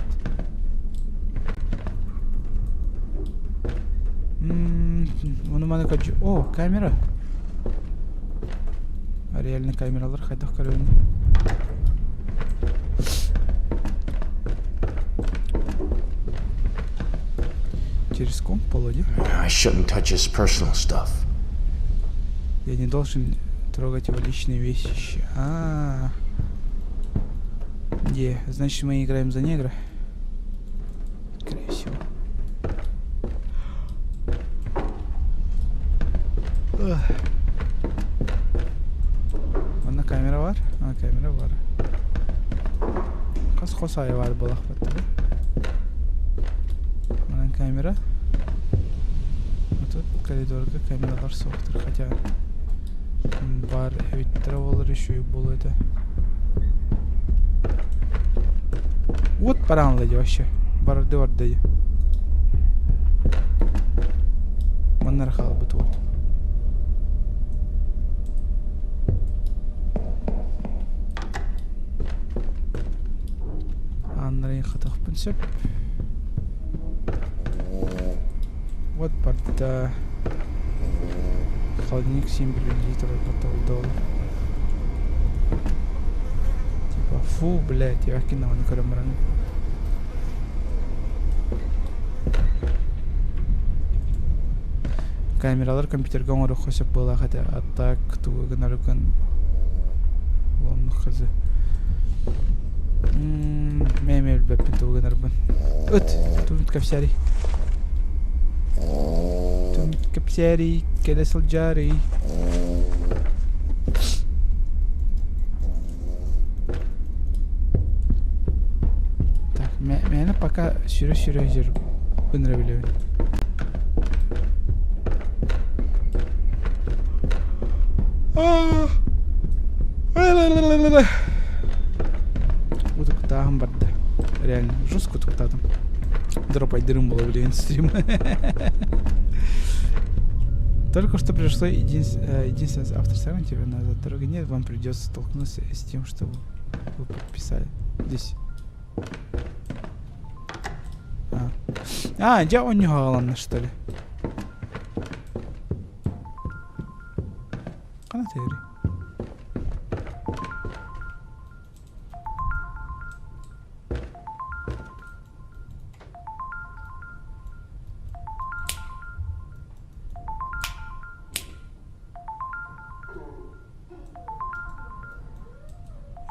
Ону маны көрдү. О, камера. Реально камералар хайдах көрөбүн. Через комп полоди. I shouldn't touch his personal stuff. Я не должен трогать его личные вещи. А, -а, а. Где? Значит, мы играем за негра? Скорее всего. Манна камера бар? А, камера бар. Хас хос аайы баар буолахпыт да? Манан камера. А тут коридорга камералар суохтар. Хотя бар эбиттэрэ буолар үчүгэй буолуо этэ. Вот баран дии вообще. Барды барда дии. Манна эрэ хаалбыт уот. Ааннарын хатыахпын сөп. Вот барда. Холодильник 7 литров потолдол. Типа, фу, блядь, я кинул на көрөн Камералар компьютерга оҥоруохха сөп буолаах этэ. А так тугу гынаргын оннук хазы. Мэ эмиэ билбэппин тугу гынарбын. Ыт! Тумут кэпсээрий. Тумут кэпсээрий, кэлэ сылдьаарый. Так, мээнэ пока сүрэ-сүрэ сир ыныры билэбин. Утуктааһын барда. Реально, жестко утуктаатым. Дропайдырым было билигин стрим. Только что пришло единственное автор сам тебе назад дорога нет, вам придется столкнуться с тем, что вы подписали. Здесь. А, а дьэ онньуһаҕаланна что ли? Хана тыырый?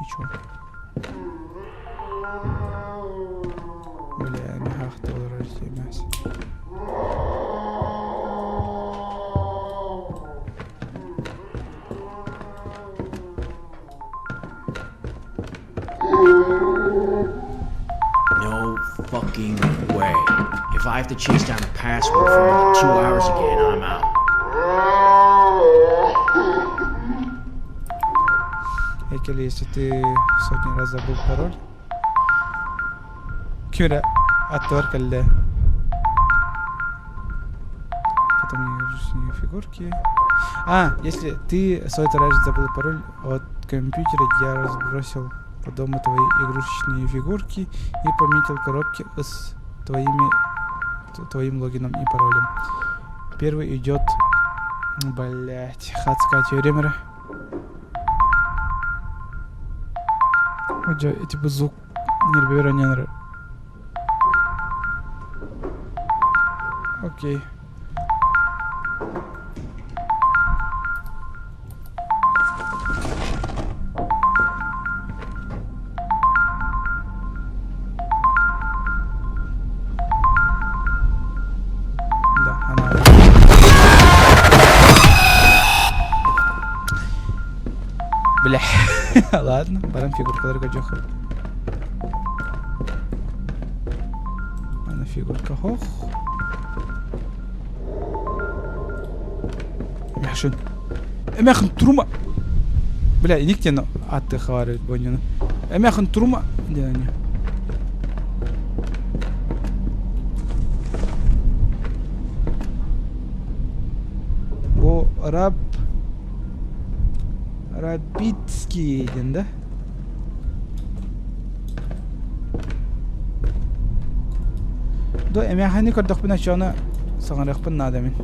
И чё? Бля, мехахта олорор сиэмэс. No fucking way. If I have to chase down a password for another 2 hours again, I'm out. Экели, если ты сотни раз забыл пароль. Ким эрэ аттыбар кэллэ. Потом игрушечные фигурки. А, если ты сотни раз забыл пароль от компьютера, я разбросил по дому твои игрушечные фигурки и пометил коробки с твоими твоим логином и паролем. Первый идет, блять, хацкая теорема. Типа звук нервирования. Окей. Да, она. Бля. Ладно, баран фигуркаларга дьох. Ана фигурка хох. Эмээхсин. Эмээхсин турума. Бля, иниктен атты хаварыбыт бонньуну. Эмээхсин турума диэн Бу раб Рабицкий диэн да? До эмээхини көрдөхпүнэ оччону саҥарыахпын наада мин.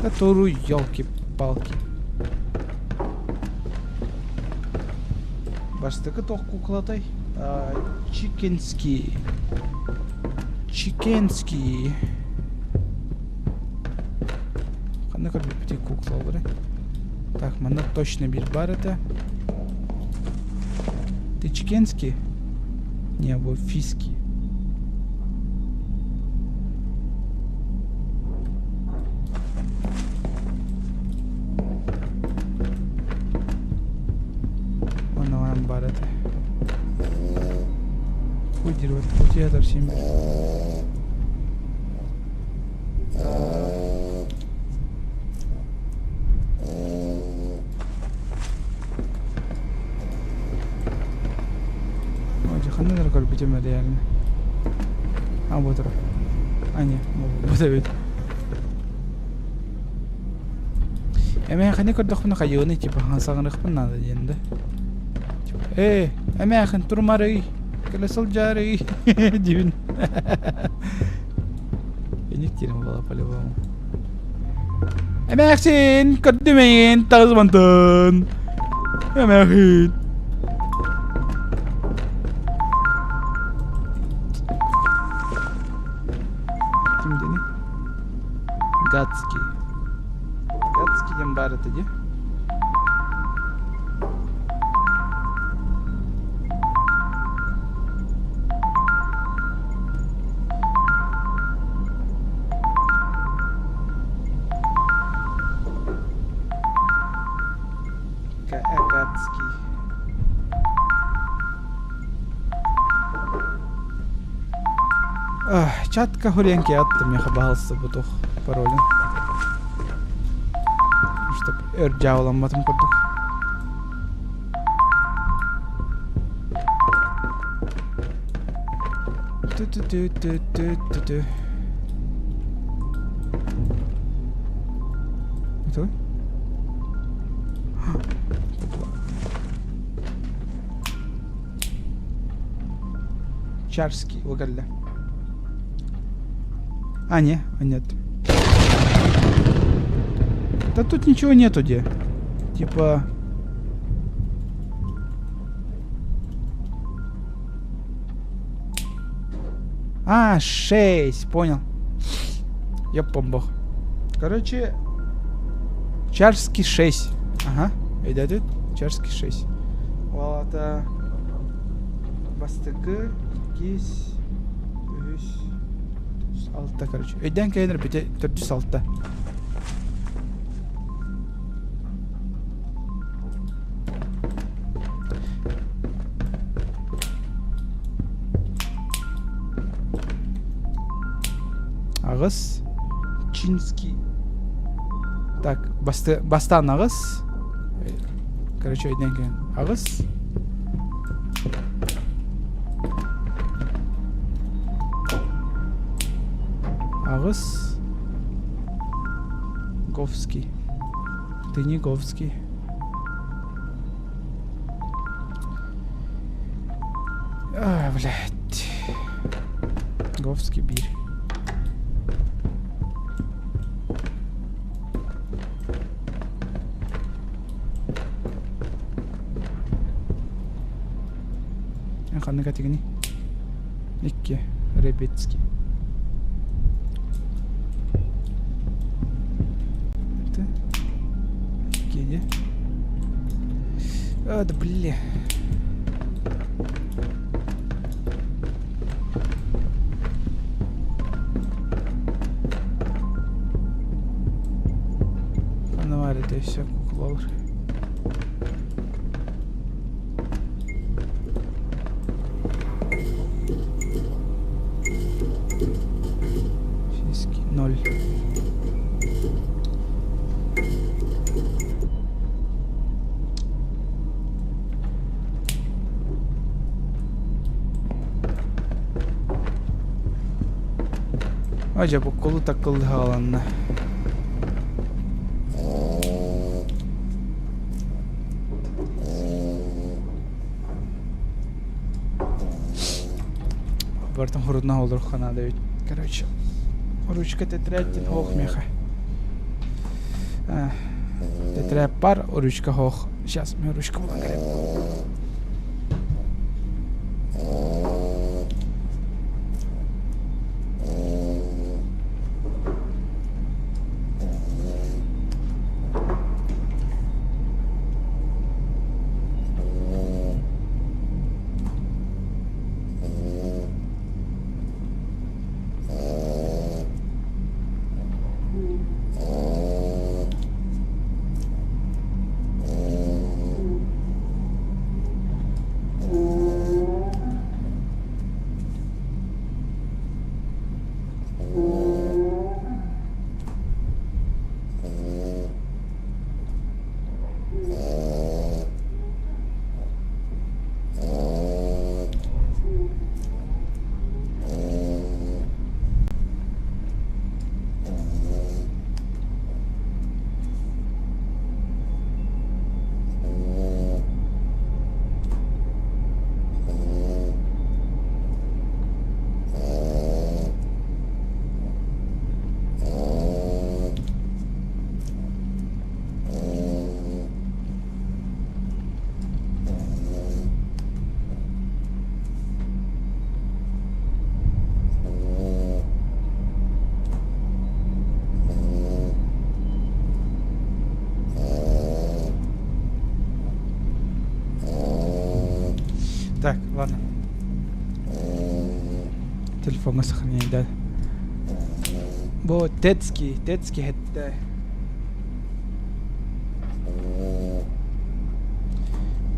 Да туру елки-палки. Бастакы туох куклатай? Чикенский. Чикенский. Ханна көрбүппүтүй куклалары? Так, манна точно биир баар этэ. Ты чикенский? Не, бу фиский. Онно баар этэ. Хуй диир утуйа син бир. Ханна эрэ көрбүтүм реально. А вот А не, вот эбит. Эмээхини көрдөхпүнэ хайыаны типа саҥарыахпын наада диэн да. Типа, ээ, эмээхин турмарый, кэлэ сылдьаарый диибин. Эник диирим буолла по-любому. Эмээхсин, көрдүм эйигин, таҕыс мантан. Эмээхин. Ким диэний? Гадский. Гадский диэн баар этэ дии. Гадский. Чатка хуренки атты меха баһалса бутух паролин. Чтоб өр дьаабыламматым курдук. Ту-ту-ту-ту-ту-ту-ту. Это Чарский угалла. А, не, а нет. Да тут ничего нету, где. Типа... А, 6, понял. Ёпомбох. Короче, Чарский 6. Ага, өйдөтүт. Чарский 6. Ол ата бастакы, иккис, үһүс, төрдүс, алта, короче. Өйдөөн кэлэн бүтэ төрдүс алта. Аҕыс. Чинский. Так, басты, бастаан аҕыс. Короче, өйдөөн кэлэн. Аҕыс. Аҕыс. Говский. Ты не Говский. А, блядь. Говский биир. Ханнык этигини? Икки. Ребецкий. Это? Икки, А, да бля. Ханна это все куклалар. Физики ноль. Ажа бу колу такылды хааланна. Бартын хурудна олор ханада ведь. Короче, ручка тетрадь хох меха. Тетрадь пар, ручка хох. Сейчас, мне ручка була Так, ладно. Телефоҥҥа сохраняйда. Бу Тецкий, Тецкий хэттэ.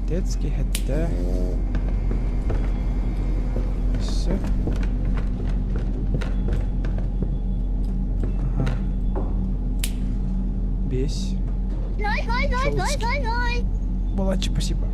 Тецкий хэттэ. Все. Ага. Бесь. Балачи, спасибо.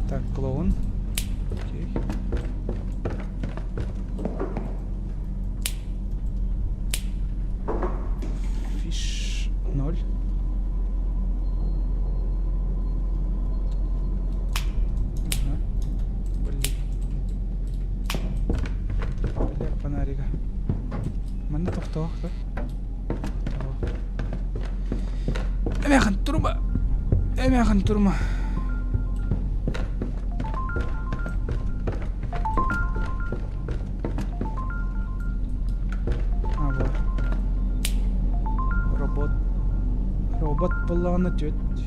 Так, клоун. Окей. Фиш ноль. Ага. Блин. Бля, фонарига. Манна тохтоох да? Эмээхин турума! Эмээхин турума! А, вот. Робот. Робот буоллаҕына түөрт.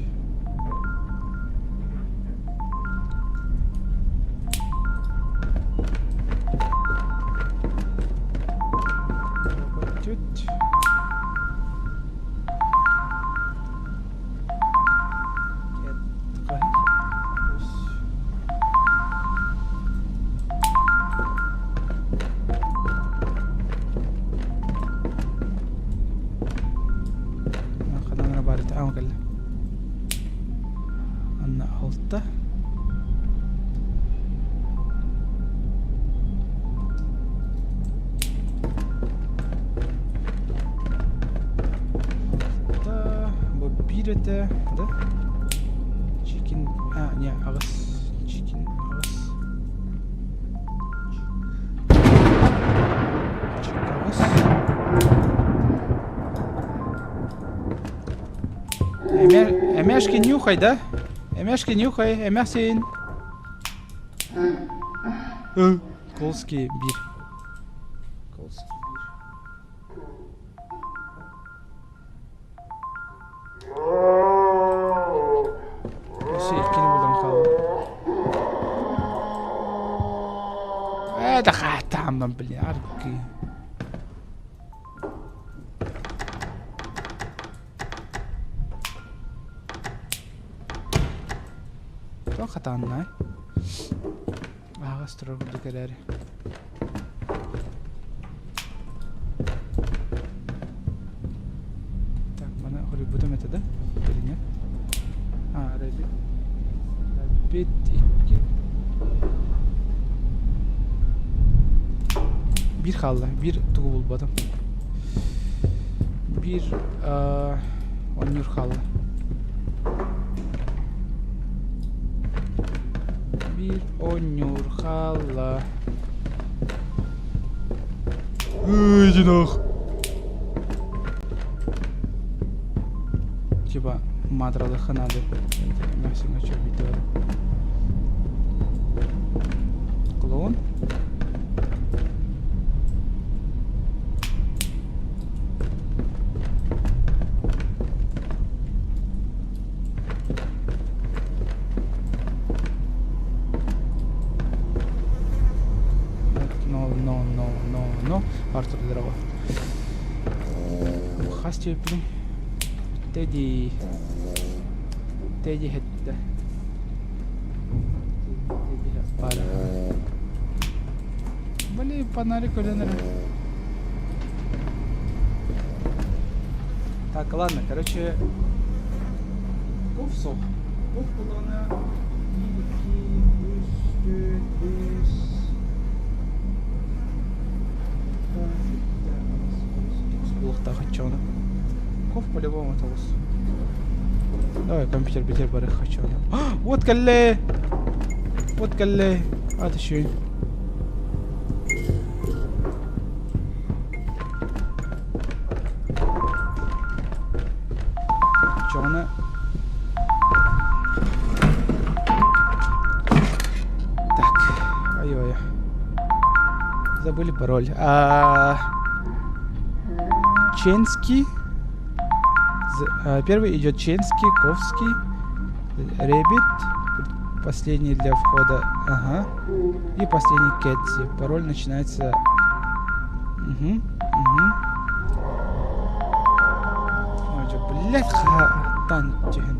Робот түөрт. Анна алта. Алта. Бу биир этэ, да? Чикин... А, не, аҕыс. Чикин аҕыс. Чик аҕыс. Эмешки нюхай, да? Эмешки нюхай, эмэхсин. Колский биир. Колский биир. Өссө иккини булан хаалла. Ээ, да хааттаамнан, блин, аргы. Туох хатааннай? Аһаҕас турар курдук эрээри. Так, маны хоруйбутум этэ да? Или нет? А, Рэббит. Рэббит икки. Биир хаалла. Биир тугу булбатым. Биир оонньуур хаалла. Биир оонньуур хаалла. Иди нах. Типа мадралыхха надо. Максим что видео. Клоун. No, no, no, no, no. Артур здорово. Хас диэбиппиний? Тедди. Тедди хэттэ. Тедди пара. Блин, фонарик өлөн эрэр. Так, ладно, короче, ков суох. Ков буллаҕына биир, икки, үс, түөрт, биэс, алта, сэттэ, аҕыс, тоҕус, тоҕус буолуохтаах оччоҕуна. Ков по-любому тоҕус. Давай компьютер битэр барыах оччоҕуна. Вот кэллэ! Вот кэллэ! Ат үчүгэй. Оччоҕуна Так, ой-ой. Забыли пароль. А... Ченский. Первый идет Ченский, Ковский, Ребит. Последний для входа. Ага. И последний Кэтси. Пароль начинается... Угу, угу. Ой, блядь, хатан түһэн.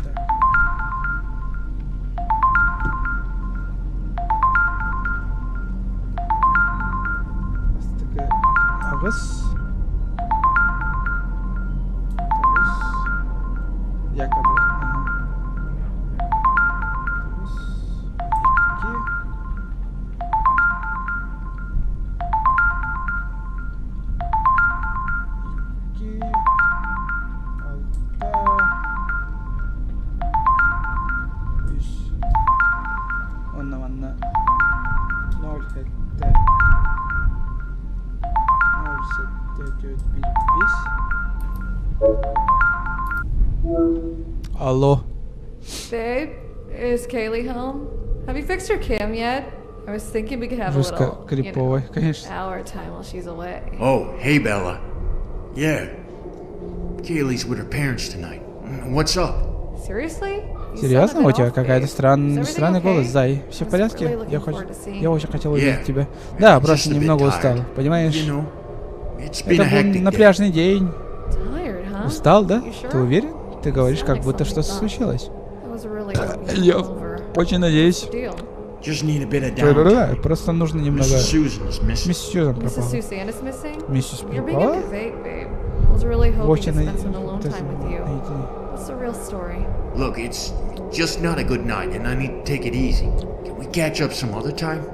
Так. Бастакы аҕыс. Тоҕус. Якобы. Ага. Тоҕус. Икки. Икки. Алта. Үс. Онно манна ноль сэттэ ноль сэттэ түөрт биир биэс. Алло. Babe, is Kaylee home? Have you fixed her cam yet? I was thinking we could have a Жестко little, you know, криповый, конечно. hour time while she's away. Oh, hey, Bella. Yeah. Kaylee's with her parents tonight. What's up? Seriously? You sound Серьезно? a У bit тебя off, какая-то babe. Is странный, everything странный голос, okay? Зай. Все I в was порядке? really looking Я, хоч... forward to seeing Я you. очень хотел Yeah. увидеть тебя. Да, Just просто a bit немного tired. устал. Понимаешь? You know, it's been Это a был hectic day. напряжный день. Tired, huh? Устал, да? You sure? Ты уверен? Ты говоришь, Sound как like будто something's что-то up. случилось. I was really hoping you'd Я come over. очень надеюсь. Deal. Just need a bit of Да-да-да, downtime. Просто нужно немного... Mrs. Susan is missing. Миссис Сьюзан Mrs. пропала. Susan is missing? Миссис You're being a пропала? bit vague, babe. I was really hoping to Очень spend some alone надеюсь. time with you. What's the real story? Look, it's just not a good night, and I need to take it easy. Can we catch up some other time?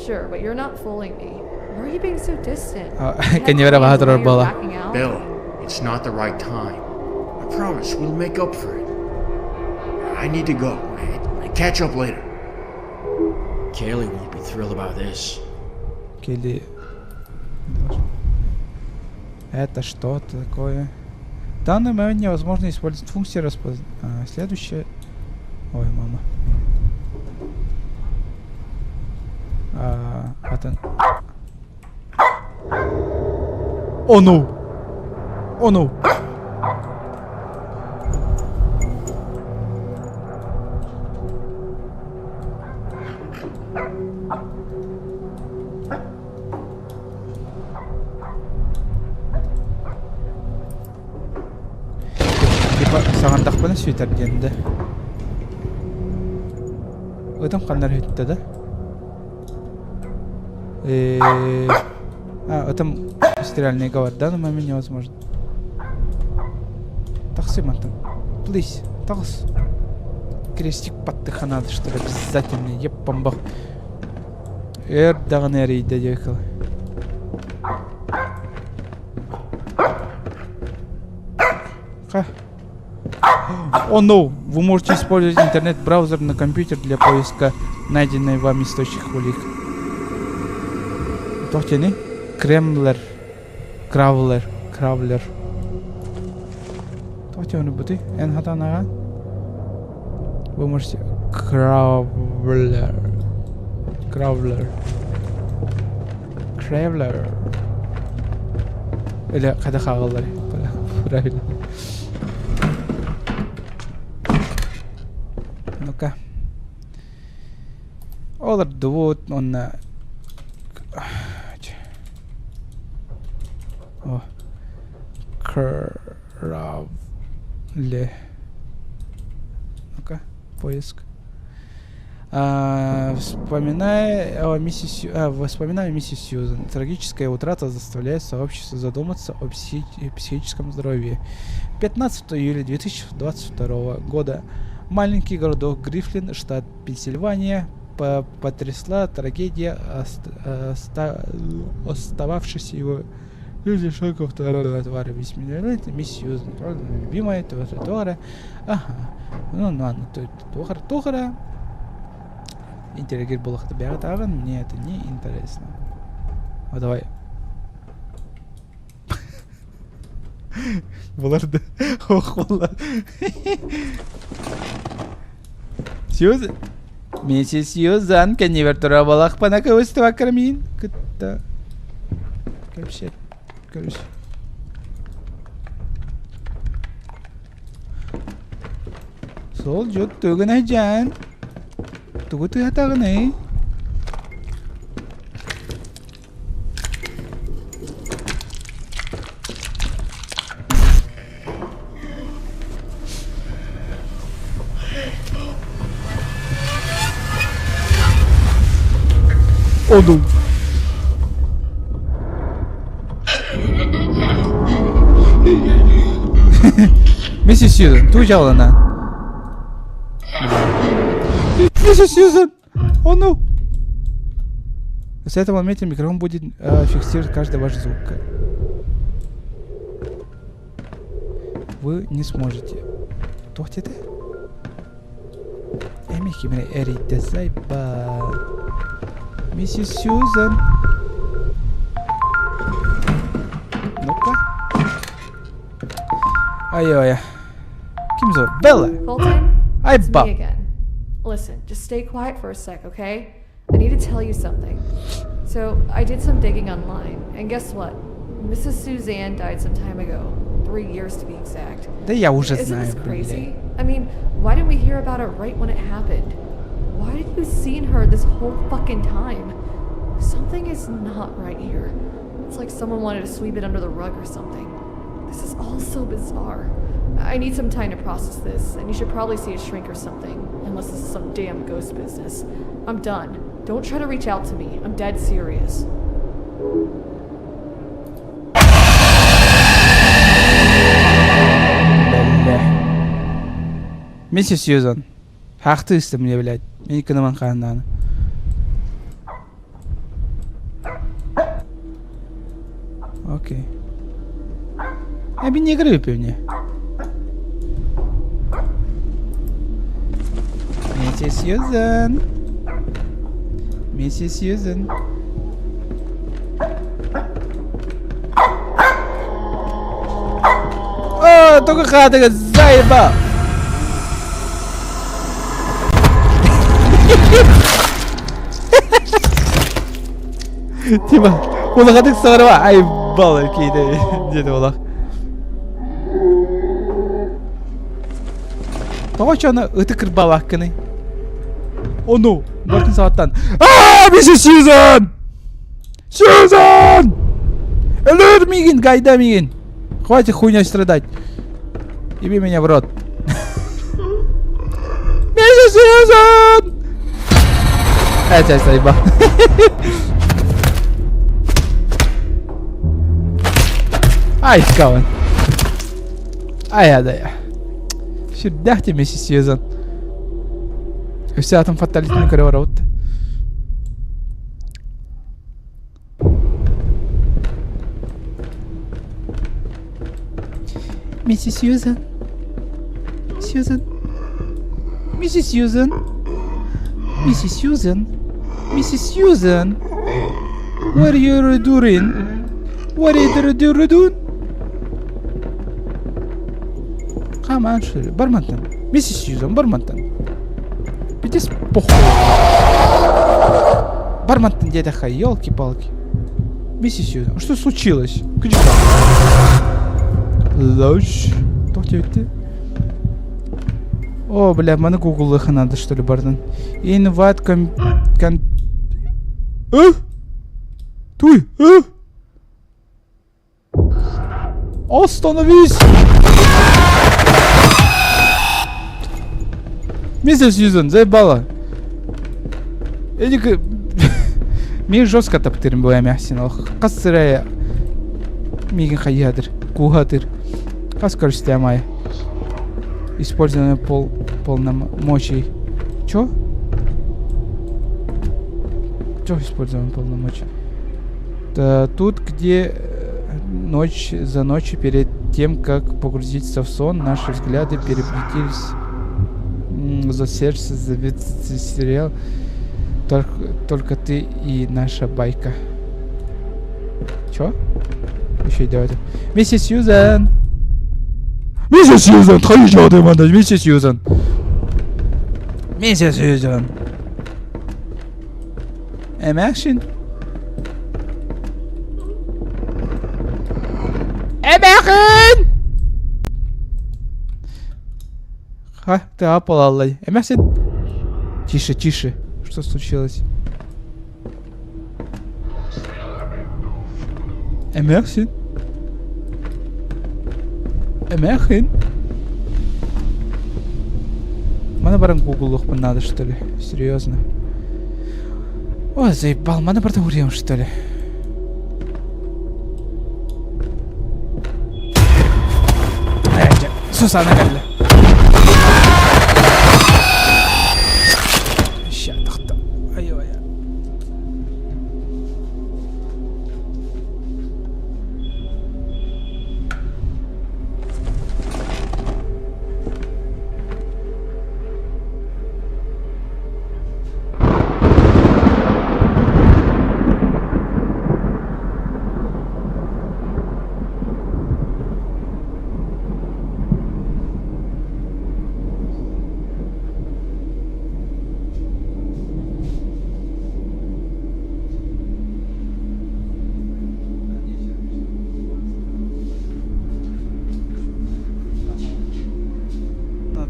Sure, but you're not fooling me. Why are you being so distant? А, You have Каневера plans and now Бахатурова you're была. backing out? Bella, it's not the right time. I promise we'll make up for it. I need to go. Catch up later. Kaylee won't be thrilled about this. Келли... Это что такое? В данный момент невозможно использовать функции распоз... А, следующее... Ой, мама. А, атын... О, ну! О, ну! Типа саҥардахпына сүтэр диэн да. Ытым ханна эрэ сүттэ да? Э, А, ытым стрельный говорит, в данный момент невозможно. Тахсы мантан. Please, таҕыс. Крестик баттыха надо, что ли, обязательно. Еппамбах. Эр даҕаны эрийдэ диэки. Ха. О, no! Вы можете использовать интернет-браузер на компьютер для поиска найденной вами источник улик. Туох диэний? Кремлер. Кравлер. Кравлер. Туох диэн бутый? Эн хатанаҕа? Вы можете... Кравлер. Кравлер. Кравлер. Или хайдах ааҕаллар? Правильно. Ну-ка. Олордубут уонна О. Кравле. Ну-ка, поиск. А, вспоминая о миссис Сью- а, воспоминая о миссис Сьюзен, трагическая утрата заставляет сообщество задуматься о психическом здоровье. 15 июля 2022 года маленький городок Грифлин, штат Пенсильвания, потрясла трагедия, остававшаяся его люди шоков твари мисс Сьюзен, любимая, твара, ага, ну ладно, тухара, тухара. Интеллигент буолуохта бэҕэ мне это не интересно. А давай. Буларды. Ох, буолла. Сьюзан. Миссис Сьюзан, кэннибэр тура балахпана кыбыстыбаккар миин кытта. Кэпсэт. Көрүс. Суолдьут тугун айдьаан? Тугу тыатаҕыный? Одул. Миссис Сьюзан, тугу дьаалана? Миссис Сьюзан! О, ну! С этого момента микрофон будет э, фиксировать каждый ваш звук. Вы не сможете. Туох диэтэ? Эми кимэрэ эрийдэ сайба. Миссис Сьюзан. Ну-ка. Ай-ой. Ким зовут? Белла. Colton? Ай, It's ба. me again. Listen, just stay quiet for a sec, okay? I need to tell you something. So, I did some digging online, and guess what? Mrs. Suzanne died some time ago. Three years to be exact. Да я уже Isn't знаю, this блядь. crazy? I mean, why didn't we hear about it right when it happened? Why did you seen her this whole fucking time? Something is not right here. It's like someone wanted to sweep it under the rug or something. This is all so bizarre. I need some time to process this, and you should probably see a shrink or something, unless this is some damn ghost business. I'm done. Don't try to reach out to me. I'm dead serious. Бля. Миссис Сьюзан. Хаахты истэ мне, блядь. Мин кыныман хааннааны. Окей. Эби не мне. Миссис Сьюзан. Миссис Сьюзан. О, только хатыга заебал. Типа, улахатык саҕарба айбал кейде диэти олох. Тоҕо чону ыты кырбалааккыный? Ону, бартын саҕаттан. Аа, Миссис Сьюзан! Сьюзан! Өлөр миигин, гайда миигин! Хватит хуйней страдать. Еби меня в рот. Миссис Сьюзан! Это заебал. Ай, скаван. Ай, да я. Сүрдээх ти Миссис Сьюзан. Өссө атын фаталитini көрө барабыт. Миссис Сьюзан. Сьюзан. Миссис Сьюзан. Миссис Сьюзан. Миссис Сьюзан. What are you doing? What are you doing? Хаамаан бармантан. Миссис Сьюзан бармантан. Пиздец похуй. Бармантан диэтэххэ, елки-палки. Миссис Сьюзан, что случилось? Лощ. Туох диэбитти? О, бля, маны гуглыха надо, что ли, бардан. In what кон... кон... Э? Туй, э? Остановись! Миссис Сьюзан, заебала. Эдик... Мин жестко таптырым бу эмээхсин олох. Хас сырая миигин хайыатыр, кууһатыр. Хас көрүстээм аайы. Использование пол полномочий. Чё? Чё использование полномочий? Да, тут, где ночь за ночью перед тем, как погрузиться в сон, наши взгляды переплетились за сердце, за сериал. Только, только ты и наша байка. Чё? Еще идет. Миссис Сьюзен! Миссис Сьюзен, тхайжа Миссис Сьюзен! Миссис Сьюзен! Эмээхсин! Эмээхин! Ха, ты апалаллай. Эмээхсин! Тише, тише. Что случилось? Эмээхсин! Эмээхин! Маны баран гуглуохпун надо, что ли? Серьезно? Ой, заебал, маны барда урем, что ли? Сусана кэллэ. Ща, тохто. Ай-ой.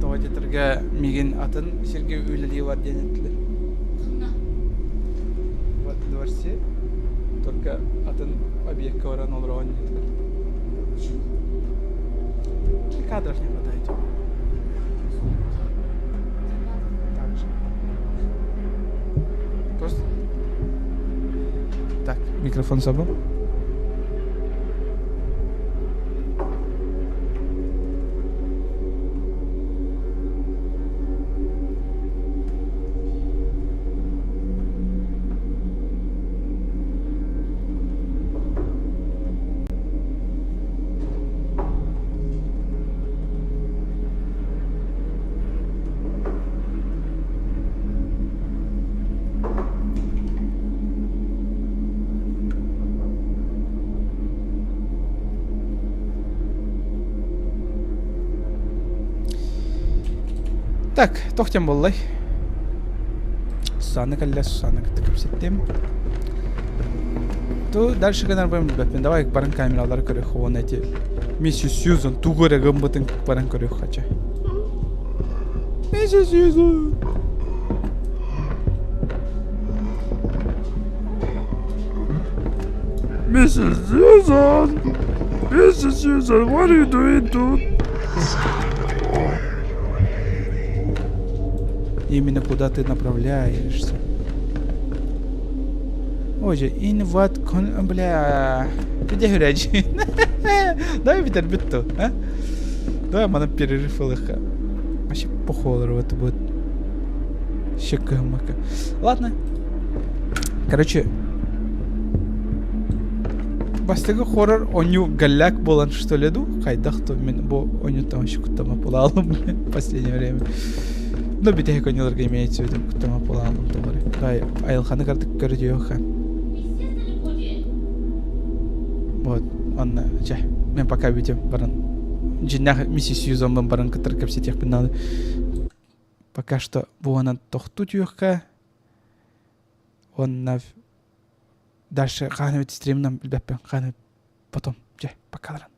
Тоҕо диэтэргэ миигин атын сиргэ үлэлии бар диэн эттилэр. Дворце только атын объекка баран олороҕун диэтилэр. Кадров не хватает. Так же. Просто... Так, микрофон забыл. Так, туох диэн буоллай? Сусанна кэллэ, Сусанна кытта кэпсэттим. Ту дальше гынар билбэппин. Давай баран камералары көрүөх уонна эти миссис Сьюзан тугу эрэ гыммытын баран көрүөх хача. Миссис Сьюзан! Mrs. Susan! Mrs. Susan, what are you doing, dude? Именно куда ты направляешься. Ой, in what con... Бля... Где горячий? Давай бүтэрбит ту, а? Давай мана перерыв ылыха. Вообще похуй это будет. Щека-мака. Ладно. Короче, бастакы хоррор оонньуу галляк буолан что ли дуу хайдах то мин бу оонньууттан вообще куттама буолаалым в последнее время ну бүтэһик оонньууларга имеется в виду куттама буолаалым тоҕо эрэ айылҕаны кырдык көрдүөххэ вот онно чэ мен пока бүтүм баран дьиннээх миссис Сьюзанмын баран кытары кэпсэтиэхпин наада пока что буонан тохтуу түөххэ уонна дальше хаһан эбит стримнан билбэппин хаһан потом дьэ покаларан.